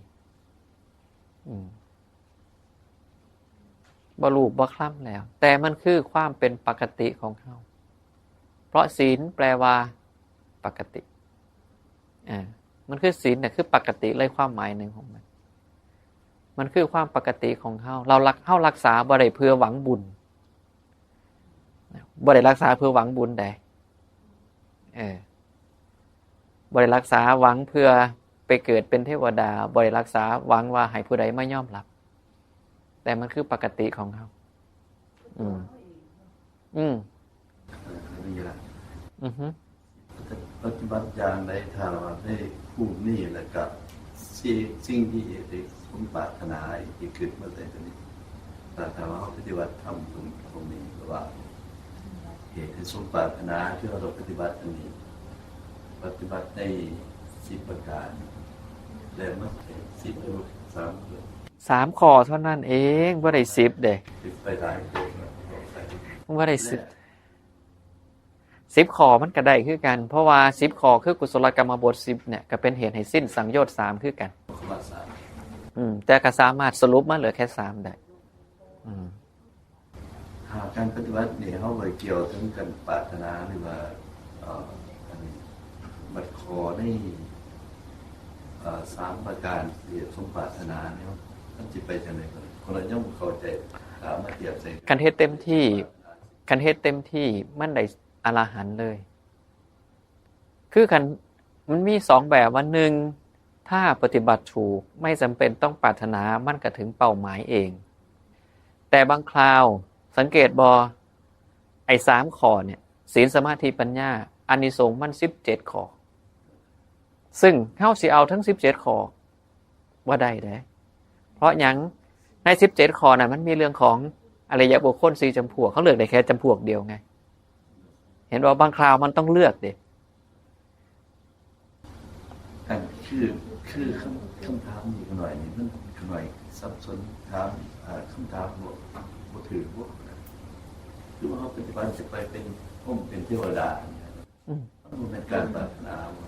อืมบ่ลูบบ่คลำแล้ว แต่มันคือความเป็นปกติของเฮาเพราะศีลแปลว่า ปกติอ่ามันคือศีลเนี่ยคือปกติเลยความหมายหนึ่งของมัน มันคือความปกติของเฮา เรารัก เฮารักษาบ่ได้เพื่อหวังบุญนะบ่ได้รักษาเพื่อหวังบุญใดเออบ่ได้รักษาหวังเพื่อไปเกิดเป็นเทวดาบ่ได้รักษาหวังว่าให้ผู้ใดมายอมรับ แต่มันคือปกติของเฮาอืม อืม นี่ละ อือฮึ ปฏิบัติอย่างใดถ้าว่าได้ภูมินี่แล้วก็สิ่งสิ่งที่ได้สมปรารถนาที่คิดมาแต่ตัวนี้แต่ถ้าว่าเราปฏิบัติธรรมตรงตรงนี้หรือว่า เหตุที่สมปรารถนาที่เราปฏิบัติอันนี้ ปฏิบัติในสิบประการ และมันเป็นสิบประการสามเรื่อง สามข้อเท่านั้นเองบ่ได้สิบเด้ สิบไปหลายเรื่องแล้ว บ่ได้สิบ สิบข้อมันก็ได้คือกัน เพราะว่าสิบข้อคือกุศลกรรมบทสิบเนี่ยก็เป็นเหตุให้สิ้นสังโยชน์สามคือกัน คำว่าสาม อืม แต่ก็สามารถสรุปมาเหลือแค่สามได้ อืม หากการปฏิบัติเนี่ยเขาไปเกี่ยวถึงการปรารถนาหรือว่าเอ่ออันนี้บัดขอในเอ่อสามประการที่สมปรารถนาเนี่ยมันจะไปทางไหนกันคนละย่อมเข้าใจถามมาเทียบใส่ คันเฮ็ดเต็มที่ คันเฮ็ดเต็มที่มันได้อรหันต์เลย คือคันมันมีสองแบบว่า หนึ่ง ถ้าปฏิบัติถูกไม่จำเป็นต้องปรารถนามันก็ถึงเป้าหมายเอง แต่บางคราวสังเกตบ่ ไอ้สามข้อเนี่ย ศีล สมาธิ ปัญญา อานิสงส์มันสิบเจ็ดข้อ ซึ่งเฮาสิเอาทั้งสิบเจ็ดข้อบ่ได้เด้ เพราะหยัง ในสิบเจ็ดข้อน่ะมันมีเรื่องของอริยบุคคลสี่จำพวก เขาเลือกได้แค่จำพวกเดียวไง เห็นว่าบางคราวมันต้องเลือกเด้ อันคือคือคำคำถามนี้ขน่อยนี่มันขน่อยสับสนถามอ่าคำถามบ่บ่ถือบ่คือว่าเขาปฏิบัติจะไปเป็นพรหมเป็นเทวดาเนี่ย อืม มันเป็นการปรารถนาว่า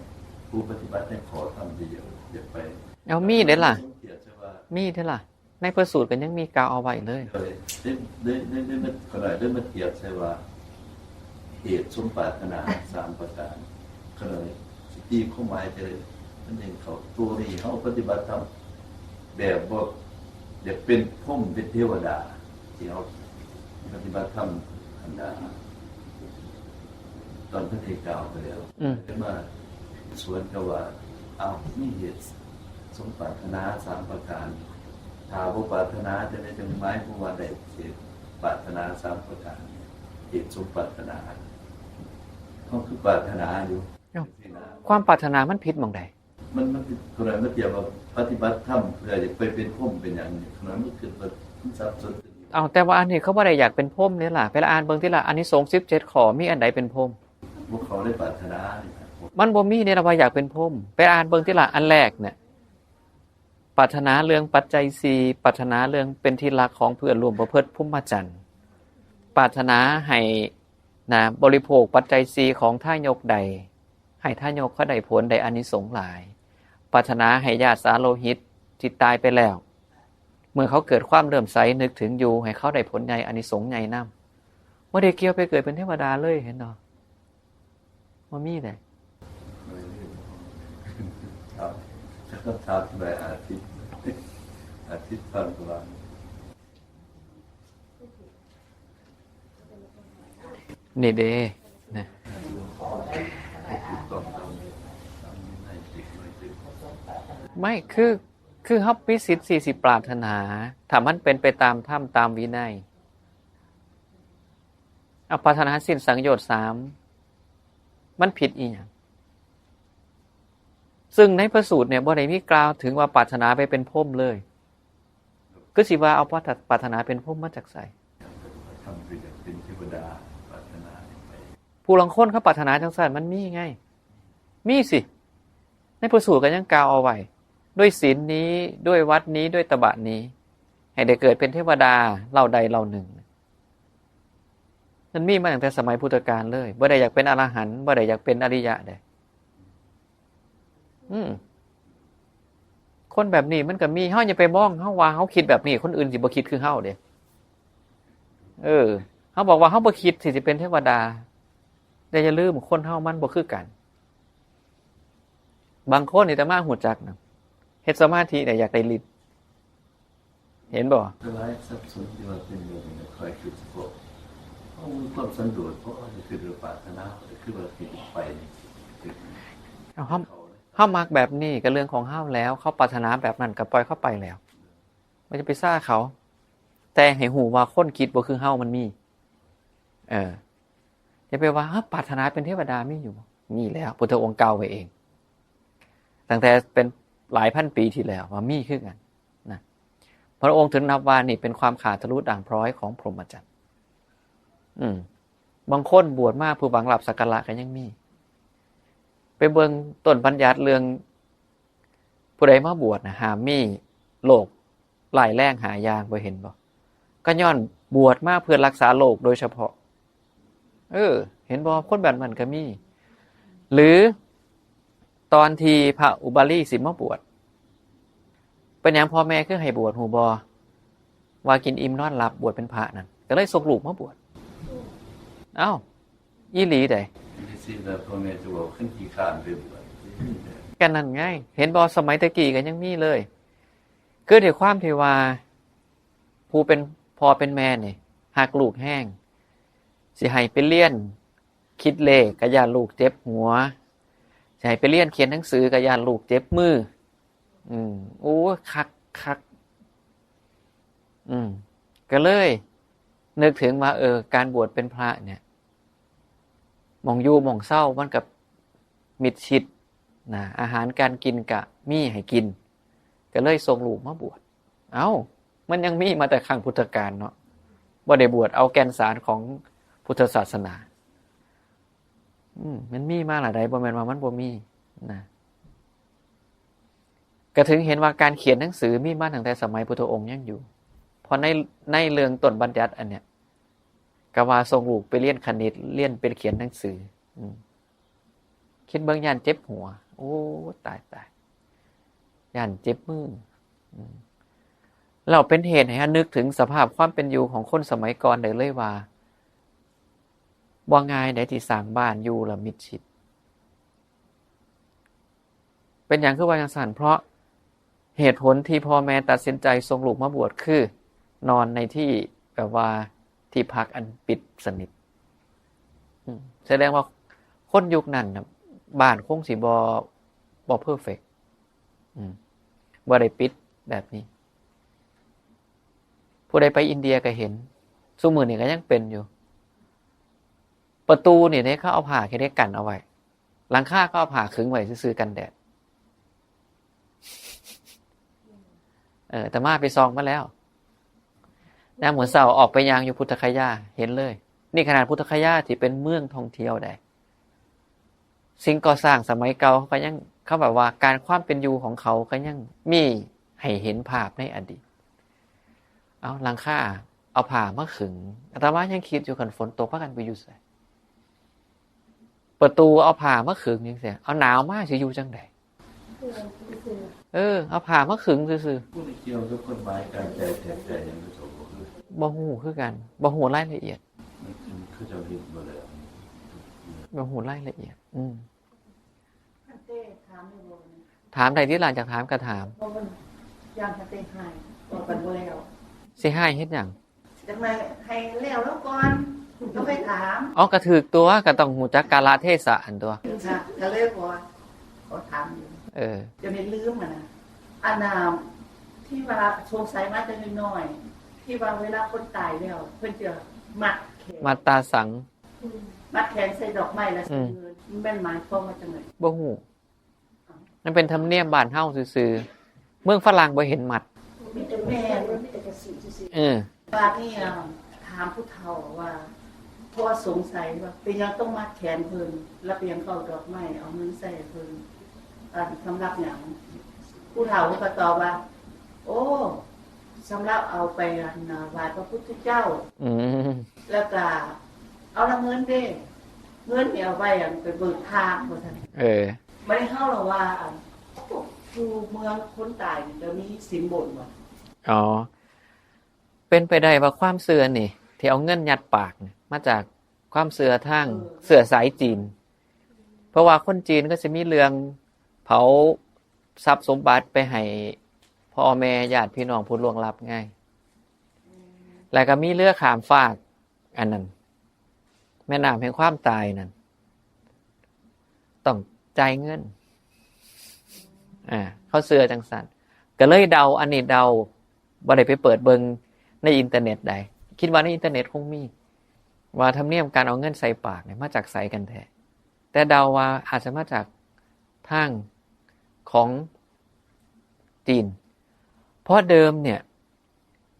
ผู้ปฏิบัติในขอทำดีอยากไป เอามีเด้ล่ะ สมเกียรติใช่ว่า มีเด้ล่ะ ในพระสูตรก็ยังมีกล่าวเอาไว้เลย เลยได้ได้ได้ได้มาขน่อยได้มาเทียบใช่ว่า เหตุสมปรารถนาสามประการขน่อยสิตีความหมายจะเลยมันยังเขาตัวนี้เขาปฏิบัติธรรมแบบบ่อยากเป็นพรหมเป็นเทวดาที่เขาปฏิบัติธรรมอันดาตอนพระเทกล่าวไปแล้ว อืม ได้มาสวนกับว่าเอามีเหตุสมปรารถนาสามประการ ถ้าบ่ปรารถนาจะได้จังหมายความว่าได้เหตุปรารถนาสามประการเนี่ยเหตุสมปรารถนาเขาคือปรารถนาอยู่ เอ้า ความปรารถนามันผิดหม่องใด มันมันคือคนนั้นมาเทียบว่าปฏิบัติธรรมเพื่อจะไปเป็นพรหมเป็นอย่างนี้คนนั้นมันคือมันสับสน เอาแต่ว่าอันนี้เขาบ่ได้อยากเป็นพรหมเด้ล่ะ ไปอ่านเบิ่งติล่ะ อานิสงส์สิบเจ็ดข้อมีอันใดเป็นพรหม พวกเขาได้ปรารถนาเนี่ยครับ มันบ่มีเด้ล่ะว่าอยากเป็นพรหม ไปอ่านเบิ่งติล่ะ อันแรกเนี่ย ปรารถนาเรื่องปัจจัยสี่ ปรารถนาเรื่องเป็นที่รักของเพื่อนร่วมประพฤติพรหมจรรย์ ปรารถนาให้นะบริโภคปัจจัยสี่ของทายกใด ให้ทายกเขาได้ผลได้อานิสงส์หลาย ปรารถนาให้ญาติสาโลหิตที่ตายไปแล้ว เมื่อเขาเกิดความเลื่อมใสนึกถึงอยู่ ให้เขาได้ผลใหญ่อานิสงส์ใหญ่นำ บ่ได้เกี่ยวไปเกิดเป็นเทวดาเลย เห็นบ่ บ่มีเด้ ครับแล้วก็ถามไปอาทิตย์อาทิตย์ผ่านมา นี่เด้นะ ต้องทำทำให้ติดไม่ติด ไม่ คือ คือเฮามีสิทธิ์สิสิปรารถนา ถ้ามันเป็นไปตามธรรมตามวินัย เอาปรารถนาสิ้นสังโยชน์สาม มันผิดอีหยัง ซึ่งในพระสูตรเนี่ยบ่ได้มีกล่าวถึงว่าปรารถนาไปเป็นพรหมเลย คือสิว่าเอาปรารถ- ปรารถนาเป็นพรหมมาจากไส ทำไปอยากเป็นเทวดาปรารถนาไป ผู้ลางคนเขาปรารถนาจังซั่นมันมีไง มีสิ ในพระสูตรก็ยังกล่าวเอาไว้ ด้วยศีลนี้ ด้วยวัตรนี้ ด้วยตบะนี้ ให้ได้เกิดเป็นเทวดาเหล่าใดเหล่าหนึ่ง มันมีมาตั้งแต่สมัยพุทธกาลเลย บ่ได้อยากเป็นอรหันต์ บ่ได้อยากเป็นอริยะเด้ อืม คนแบบนี้มันก็มี เฮาอย่าไปมอง เฮาว่าเฮาคิดแบบนี้ คนอื่นสิบ่คิดคือเฮาเด้ เออ เฮาบอกว่าเฮาบ่คิดสิสิเป็นเทวดา แต่อย่าลืม คนเฮามันบ่คือกัน บางคนนี่อาตมาฮู้จักนะ เฮ็ดสมาธิเนี่ยอยากได้ฤทธิ์ เห็นบ่ สลายสับสนที่ว่าเป็นแบบนี้คอยคิดเฉพาะเขามีความสันโดษเพราะว่าคือปรารถนาคือว่าคิดไปนี่คือ เอาเฮา เฮามักแบบนี้ก็เรื่องของเฮาแล้ว เขาปรารถนาแบบนั้นก็ปล่อยเขาไปแล้ว บ่จะไปซ่าเขา แต่ให้ฮู้ว่าคนคิดบ่คือเฮามันมี เออ อย่าไปว่า "เอ้อ ปรารถนาเป็นเทวดามีอยู่บ่?" มีแล้ว พุทธองค์กล่าวไว้เอง ตั้งแต่เป็นหลายพันปีที่แล้วว่ามีคือกันนะ พระองค์ถึงนับว่านี่เป็นความขาดทะลุด่างพร้อยของพรหมจรรย์ อืม บางคนบวชมาเพื่อหวังลาภสักการะก็ยังมี ไปเบิ่งต้นบัญญัติเรื่อง ผู้ใดมาบวชนะห้ามมีโรคร้ายแรงห้าอย่าง บ่เห็นบ่ ก็ย้อนบวชมาเพื่อรักษาโรคโดยเฉพาะ เออ เห็นบ่ คนแบบนั้นก็มี หรือตอนที่พระอุบาลีสิมาบวช เป็นหยังพ่อแม่คือให้บวช ฮู้บ่ ว่ากินอิ่มนอนหลับบวชเป็นพระนั่น ก็เลยส่งลูกมาบวช เอ้า อีหลีใด ที่สิแล้วพ่อแม่จะบอกขึ้นขี้ข้านไปบวช กันนั่นไง เห็นบ่ สมัยตะกี้ก็ยังมีเลย คือด้วยความที่ว่า ผู้เป็นพ่อเป็นแม่นี่ฮักลูกแฮง สิให้ไปเรียนคิดเลขก็ย้านลูกเจ็บหัว สิให้ไปเรียนเขียนหนังสือก็ย้านลูกเจ็บมือ อืม โอ้ คักคัก อืม ก็เลยนึกถึงว่า เออ การบวชเป็นพระเนี่ย หม่องอยู่หม่องเซามันก็มิดชิดนะ อาหารการกินก็มีให้กิน ก็เลยส่งลูกมาบวช เอ้า มันยังมีมาแต่ครั้งพุทธกาลเนาะ บ่ได้บวชเอาแก่นสารของพุทธศาสนา อืม มันมีมาละใด บ่แม่นว่ามันบ่มีนะ ก็ถึงเห็นว่าการเขียนหนังสือมีมาตั้งแต่สมัยพุทธองค์ยังอยู่ เพราะใน ในเรื่องต้นบัญญัติอันเนี้ย ก็ว่าส่งลูกไปเรียนคณิต เรียนเป็นเขียนหนังสือ อืม คิดเบิ่งย้านเจ็บหัว โอ้ ตายตาย ย้านเจ็บมือ อืม แล้วเป็นเหตุให้นึกถึงสภาพความเป็นอยู่ของคนสมัยก่อนได้เลยว่า บ่ง่ายใดที่สร้างบ้านอยู่แล้วมิดชิด เป็นหยังคือว่าจั่งซั้น เพราะเหตุผลที่พ่อแม่ตัดสินใจส่งลูกมาบวชคือ นอนในที่แบบว่าที่พักอันปิดสนิท อืม แสดงว่าคนยุคนั้นน่ะ บ้านคงสิบ่ บ่เพอร์เฟกต์ อืม บ่ได้ปิดแบบนี้ ผู้ใดไปอินเดียก็เห็น ซุมื้อนี้ก็ยังเป็นอยู่ ประตูนี่เด้ เขาเอาผ้าแค่ได้กั้นเอาไว้ หลังคาก็เอาผ้าขึงไว้ซื่อๆ กันแดด เออ แต่มาไปส่องมาแล้ว ยามมื้อเช้าออกไปย่างอยู่พุทธคยา เห็นเลย นี่ขนาดพุทธคยาที่เป็นเมืองท่องเที่ยวได้ สิ่งก่อสร้างสมัยเก่าเขาก็ยัง เขาแบบว่าการความเป็นอยู่ของเขาก็ยังมีให้เห็นภาพในอดีต เอาหลังคา เอาผ้ามาขึง อาตมายังคิดอยู่ คันฝนตกพากันไปอยู่ไส ประตูเอาผ้ามาขึงจั่งซี้ เอาหนาวมาสิอยู่จั่งใด เออ เอาผ้ามาขึงซื่อ ผู้ที่เกี่ยวกับกฎหมายการจ่ายแทนจ่ายหยังก็สมบูรณ์ ๆ บ่ฮู้คือกัน บ่ฮู้รายละเอียด มันเขาเจ้าเฮ็ดบ่แล้ว บ่ฮู้รายละเอียด อืม ถามได้ที่หลังจากถามก็ถาม เพราะมันย่านเขาเตะให้ บอกกันบ่แล้ว สิให้เฮ็ดหยัง จังได๋ให้แล้วแล้วก่อน ก็ไปถาม อ๋อ ก็ถืกตัว ก็ต้องฮู้จักกาลเทศะหั่นตัว ค่ะ ก็เลยบอกว่า ขอถามอยู่ เออ จะไม่ลืมอะนะ อันน่ะ ที่ว่าสงสัยมาแต่น้อยๆ ที่ว่าเวลาคนตายแล้ว เพิ่นจะมัดแขน มัดตาสัง มัดแขนใส่ดอกไม้แล้วใส่เงิน อืม มันหมายความว่าจังได๋ บ่ฮู้ มันเป็นธรรมเนียมบ้านเฮาซื่อๆ เมืองฝรั่งบ่เห็นมัด มีแต่แม่น มีแต่กระสีซื่อๆ เออ บาดนี้อะ ถามผู้เฒ่าว่า เพราะว่าสงสัยว่าเป็นหยังต้องมัดแขนเพิ่น แล้วเป็นหยังเขาเอาดอกไม้เอาเงินใส่ให้เพิ่น อันสำหรับหยัง ผู้เฒ่าเพิ่นก็ตอบว่า โอ้ สำหรับเอาไปอันน่ะไหว้พระพุทธเจ้า อืม แล้วก็เอาละเงินเด้ เงินนี่เอาไว้อันไปเบิกทางว่าซั่น เออ บ่ได้เฮาละว่าอัน ผู้เมืองคนตายนี่จะมีศีลบนบ่ อ๋อ เป็นไปได้ว่าความเชื่อนี่ ที่เอาเงินยัดปากนี่ มาจากความเชื่อทาง เออ เชื่อสายจีน เพราะว่าคนจีนก็จะมีเรื่องเผาทรัพย์สมบัติไปให้พ่อแม่ญาติพี่น้องผู้ล่วงลับไง แล้วก็มีเรือข้ามฟาก อันนั้น แม่น้ำแห่งความตายนั่น ต้องจ่ายเงิน อ่า เขาเชื่อจังซั่น ก็เลยเดา อันนี้เดา บ่ได้ไปเปิดเบิ่งในอินเทอร์เน็ตใด คิดว่าในอินเทอร์เน็ตคงมี ว่าธรรมเนียมการเอาเงินใส่ปากเนี่ยมาจากไสกันแท้ แต่เดาว่าอาจจะมาจากทางของจีน เพราะเดิมเนี่ย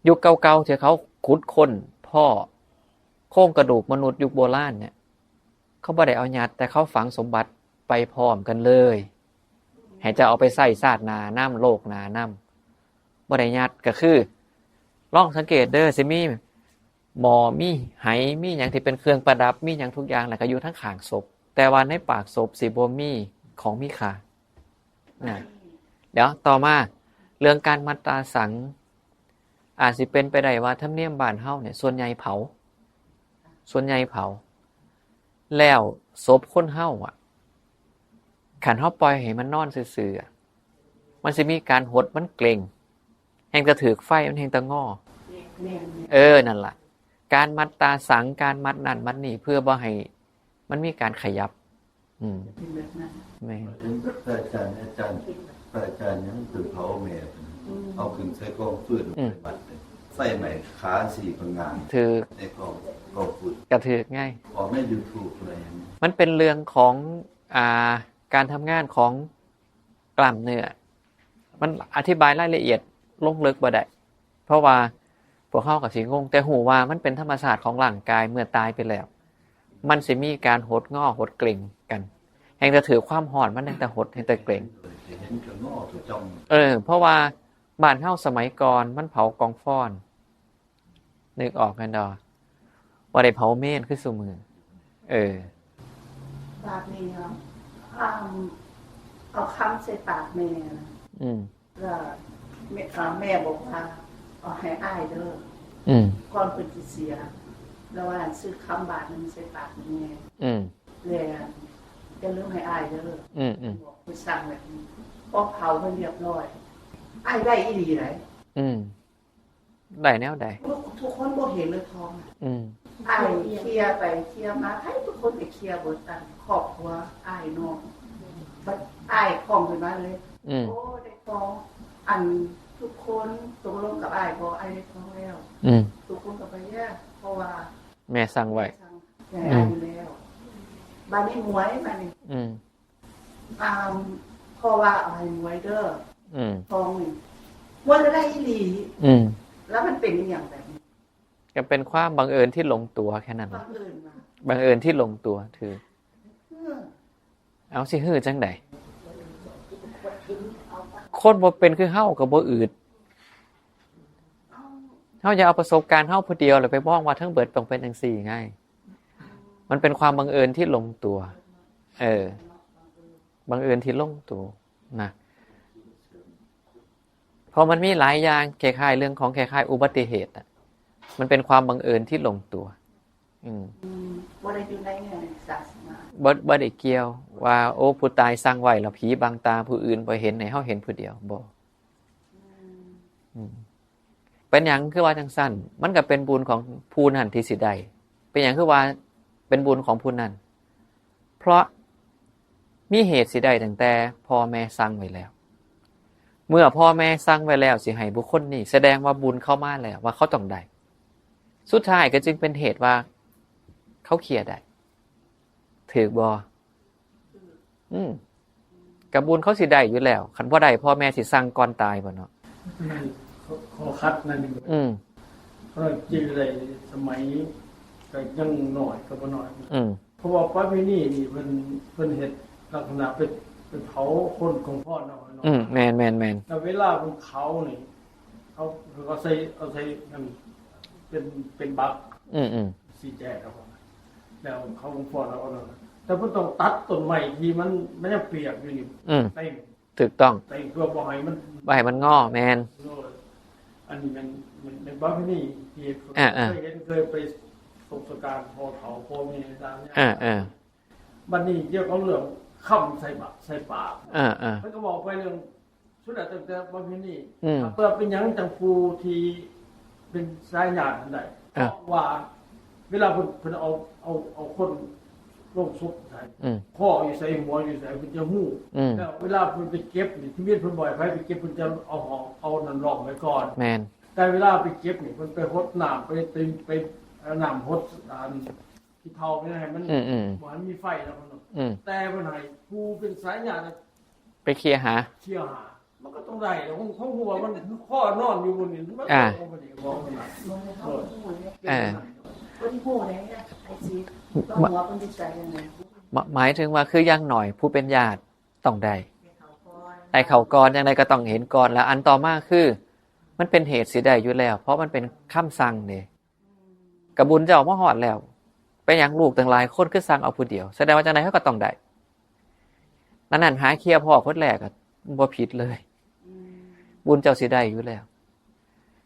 ยุคเก่าๆ ที่เขาขุดค้นพ้อโครงกระดูกมนุษย์ยุคโบราณเนี่ย เขาบ่ได้เอายัด แต่เขาฝังสมบัติไปพร้อมกันเลย ให้เจ้าเอาไปใช้ชาติหน้านำ โลกหน้านำ บ่ได้ยัด ก็คือ ลองสังเกตเด้อ สิมีหม้อ มีไห มีหยังที่เป็นเครื่องประดับ มีหยังทุกอย่าง แล้วก็อยู่ทั้งข้างศพ แต่ว่าในปากศพสิบ่มีของมีค่า นะ เดี๋ยวต่อมา เรื่องการมัดตาสัง อาจสิเป็นไปได้ว่าธรรมเนียมบ้านเฮาเนี่ย ส่วนใหญ่เผา ส่วนใหญ่เผา แล้วศพคนเฮาอะ คันเฮาปล่อยให้มันนอนซื่อๆอะ มันสิมีการหด มันเกร็ง แฮ่งแต่ถืกไฟ มันแฮ่งแต่งอ แม่นๆ เออ นั่นล่ะ การมัดตาสัง การมัดนั่นมัดนี่ เพื่อบ่ให้มันมีการขยับ อืม เป็นแบบนั้น แม่น เห็นพระอาจารย์อาจารย์พระอาจารย์ยังถือเผาแม่นะ อืม เอาขึ้นใส่กองฟืน อืม ไปวัดเลยใส่ไหมขาสี่พังงาน ถืก ในกองกองฟืน กระถืกไง ออกใน YouTube อะไรอย่างเงี้ย มันเป็นเรื่องของอ่าการทำงานของกล้ามเนื้อ มันอธิบายรายละเอียดลงลึกบ่ได้ เพราะว่าพวกเฮาก็สิงง แต่ฮู้ว่ามันเป็นธรรมชาติของร่างกายเมื่อตายไปแล้ว มันสิมีการหดงอหดเกร็งกัน แฮงแต่ถืกความฮ้อนมันแฮงแต่หดแฮงแต่เกร็ง เห็นกระงอกระจอง เออ เพราะว่าบ้านเฮาสมัยก่อนมันเผากองฟอน นึกออกแม่นดอ ว่าได้เผาเมนคือซุมื้อ เออ บาดนี้เนาะอ้ามเอาคำใส่ปากแม่นะ อืม แล้วแม่เอ่อแม่บอกว่าเอาให้อ้ายเด้อ อืม ก่อนเพิ่นสิเสีย แล้วว่าซื้อคำบาทหนึงใส่ปากแม่ อืม แล้วอย่าลืมให้อ้ายเด้อ อืมอืม บอกไปสั่งแบบนี้พอเผาเพิ่นเรียบร้อยอ้ายได้อีหลีไหน อืม ได้แนวใด ทุกทุกคนบ่เห็นเลยทองอะ อืม อ้ายเคลียร์ไปเคลียร์มาให้ทุกคนไปเคลียร์เบิดตันครอบครัวอ้ายน้องบัดอ้ายของขึ้นมาเลย อืม โอ้ได้ทองอันทุกคนตกลงกับอ้ายบ่อ้ายได้ทองแล้ว อืม ทุกคนก็ไปแยกเพราะว่า แม่สั่งไว้ แม่อ้ายอยู่แล้วบ้านนี้หมวยบ้านนี้ อืม อ่าเพราะว่าเอาให้หมวยเด้อ อืม ทองนี่หมวยก็ได้อีหลี อืม แล้วมันเป็นอีหยังแบบนี้ ก็เป็นความบังเอิญที่ลงตัวแค่นั้น บังเอิญมา บังเอิญที่ลงตัวถืก เออ เอาสิหื้อจังใด คนบ่เป็นคือเฮาก็บ่อืด เฮาอย่าเอาประสบการณ์เฮาผู้เดียวแล้วไปมองว่าทั้งเบิดต้องเป็นจังซี่ไง มันเป็นความบังเอิญที่ลงตัว เออ บังเอิญที่ลงตัวนะ เพราะมันมีหลายอย่างคล้ายๆเรื่องของคล้ายๆอุบัติเหตุอะ มันเป็นความบังเอิญที่ลงตัว อืม อืมบ่ได้อยู่ในศาสนา บ่บ่ได้เกี่ยวว่า โอ้ ผู้ตายสั่งไว้แล้วผีบังตาผู้อื่นบ่เห็น ให้เฮาเห็นผู้เดียว บ่ อืม อืม เป็นหยังคือว่าจังซั่น มันก็เป็นบุญของผู้นั้นที่สิได้ เป็นหยังคือว่าเป็นบุญของผู้นั้น เพราะมีเหตุสิได้ตั้งแต่พ่อแม่สั่งไว้แล้ว เมื่อพ่อแม่สั่งไว้แล้วสิให้บุคคลนี้ แสดงว่าบุญเข้ามาแล้ว ว่าเขาต้องได้ สุดท้ายก็จึงเป็นเหตุว่าเขาเคลียร์ได้ ถืกบ่ อืม กับบุญเขาสิได้อยู่แล้ว คันบ่ได้พ่อแม่สิสั่งก่อนตายบ่เนาะ นั่นข้อข้อขัดนั่นเอง อืม เพราะจริงเลยสมัยก็ยังน้อยก็บ่น้อย อืม เพราะว่าประเพณีนี่เพิ่นเพิ่นเฮ็ดลักษณะเป็นเป็นเผาคนของพ่อเนาะเนาะ อืม แม่นแม่นแม่น แต่เวลาเพิ่นเผานี่เขาเขาใส่เอาใส่นั่นเป็นเป็นบัก อืมอืม สีแจกเอาแล้วเขาของพ่อแล้วก็นั่นแต่เพิ่นต้องตัดต้นไม้ที่มันมันยังเปียกอยู่นี่ อืม เต็ม ถูกต้อง เต็มเพื่อบ่ให้มัน บ่ให้มันงอ แม่น โน่นอันนี้มันมันเป็นประเพณีที่ อ่าอ่า เคยเห็นเคยไปสบสการพ่อเฒ่าพ่อแม่ตามเนี่ย อ่าอ่า บัดนี้เกี่ยวกับเรื่องคำใส่ปากใส่ปาก อ่าอ่า มันก็บอกไปเรื่องสุดแล้วตั้งแต่ประเพณี อืม เพื่อเป็นหยังจังผู้ที่เป็นสายญาติอันใด อ่ะ เพราะว่า เวลาเพิ่นเพิ่นเอาเอาเอาคนลงศพใส่ อืม คออยู่ใส่หัวอยู่ใส่เพิ่นจะฮู้ อืม แล้วเวลาเพิ่นไปเก็บนี่ที่มีเพิ่นบ่อยไปไปเก็บเพิ่นจะเอาหอมเอานั่นรองไว้ก่อน แม่น แต่เวลาไปเก็บนี่เพิ่นไปหดน้ำไปไปไปเอาน้ำหดอันที่เท่าไปให้มัน อืมอืม บ่ให้มันมีไฟแล้วเพิ่น อืม แต่เพิ่นให้ผู้เป็นสายญาติ ไปเคลียร์หา เที่ยวหา มันก็ต้องได้แล้วของของหัวมันข้อนอนอยู่บนนี่มัน อ่า ของมันนี่ของมันน่ะ บ่ได้เข้าไปดูเลย อ่า บ่ได้ฮู้เลยเนี่ยไอ้สิต้องหัวคนที่ใจยังไง หมหมายถึงว่าคืออย่างน้อยผู้เป็นญาติต้องได้ ให้เขาก่อน ไอ้เขาก่อนอย่างไรก็ต้องเห็นก่อน แล้วอันต่อมาคือ มันเป็นเหตุสิได้อยู่แล้ว เพราะมันเป็นคำสั่งเด้ กะบุญเจ้ามาฮอดแล้ว เป็นหยังลูกตั้งหลายคนคือสั่งเอาผู้เดียว แสดงว่าจังใดเขาก็ต้องได้ นั่นนั่นหาเคลียร์พ่อคนแรกอะบ่ผิดเลย อืม บุญเจ้าสิได้อยู่แล้ว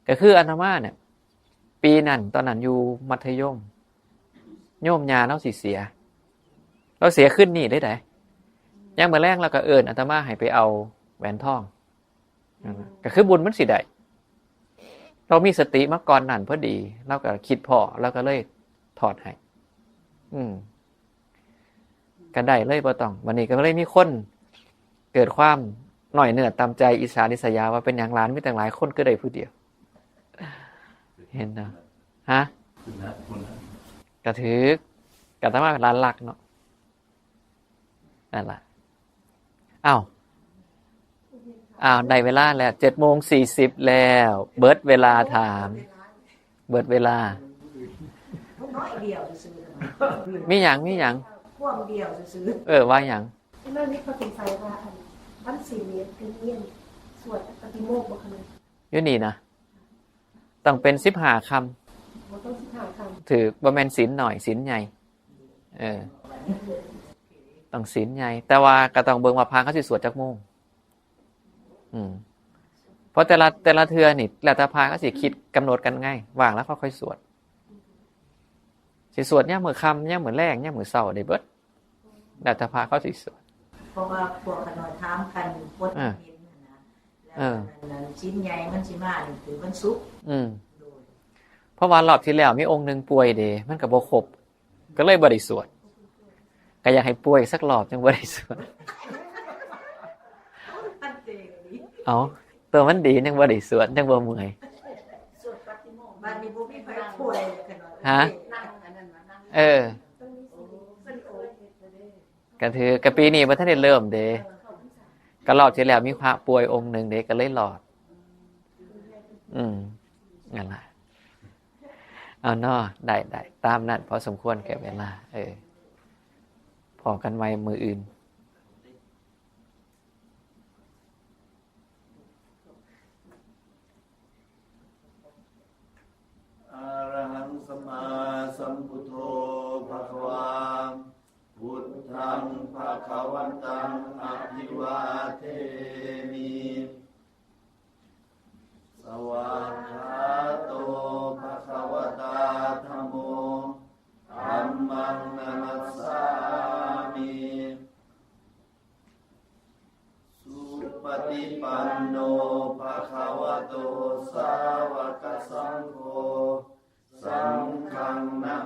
ก็คืออาตมาเนี่ย ปีนั้นตอนนั้นอยู่มัธยม โยมญาเราสิเสีย เราเสียขึ้นนี่ได้ได๋ ยามมื้อแลงเราก็เอิ้นอาตมาให้ไปเอาแหวนทอง นั่นน่ะ ก็คือบุญมันสิได้ เรามีสติมาก่อนนั้นพอดี เราก็คิดพ้อ เราก็เลยถอดให้ อืม ก็ได้เลย บ่ต้อง วันนี้ก็เลยมีคนเกิดความน้อยเนื้อต่ำใจ อิจฉาริษยา ว่าเป็นหยังหลานมีตั้งหลายคนคือได้ผู้เดียว เห็นเนาะ ฮะ คุณนะคุณนะ กระถือกระตมาเป็นหลานรักเนาะ นั่นล่ะ อ้าว อ้าว ได้เวลาแล้ว เจ็ดโมงสี่สิบแล้ว เบิดเวลาถาม เบิดเวลา น้อยเดียวซื่อๆ มีหยัง มีหยัง ความเดียวซื่อ เออ ว่าหยัง ที่นั่นนี่เขาสงสัยว่าอันวันศีลเนี่ยเป็นเนียนสวดปฏิโมกข์บ่คะเนี่ย อยู่นี่นะ ต้องเป็นสิบห้าคำ บ่ต้องสิบห้าค ถือบ่แม่นศีลหน่อย ศีลใหญ่ เออ ต้องศีลใหญ่ แต่ว่าก็ต้องเบิ่งว่าพระเขาสิสวดจักโมง อืม เพราะแต่ละแต่ละเทื่อนี่ แล้วแต่พระเขาสิคิดกำหนดกันไง ว่างแล้วเขาค่อยสวด สิสวดยามมื้อค่ำ ยามมื้อแลง ยามมื้อเช้าได้เบิด แล้วแต่พระเขาสิสวด เพราะว่าพวกขน้อยถามกันคน อ่า เห็นนะนะ เออ แล้วนั้นศีลใหญ่มันสิมานี่คือวันศุกร์ อืม โดย เพราะว่ารอบที่แล้วมีองค์หนึ่งป่วยเด้ มันก็บ่ครบ ก็เลยบ่ได้สวด ก็อยากให้ป่วยสักรอบจังบ่ได้สวด ท่านเจงดี เอา ตัวมันดีจังบ่ได้สวดจังบ่เมื่อย บ้านนี้บ่มีไผป่วยขน้อย ฮะ นั่งอันนั้นมานั่ง เออ ก็ถือกะปีนี้บ่ทันได้เริ่มเด้ ก็รอบที่แล้วมีพระป่วยองค์หนึ่งเด้ ก็เลยรอด อืม นั่นล่ะ เอาเนาะ ได้ ได้ ตามนั้น พอสมควรแก่เวลา เออ พ้อกันใหม่มื้ออื่น อะระหังสัมมาสัมพุทโธภะคะวา พุทธังภะคะวันตังอะภิวาเทมิ สวากขาโตภะคะวะตาธัมโม ธัมมังนะมัสสามิ สุปฏิปันโนภะคะวะโต สาวกสังโฆ สังฆังนะ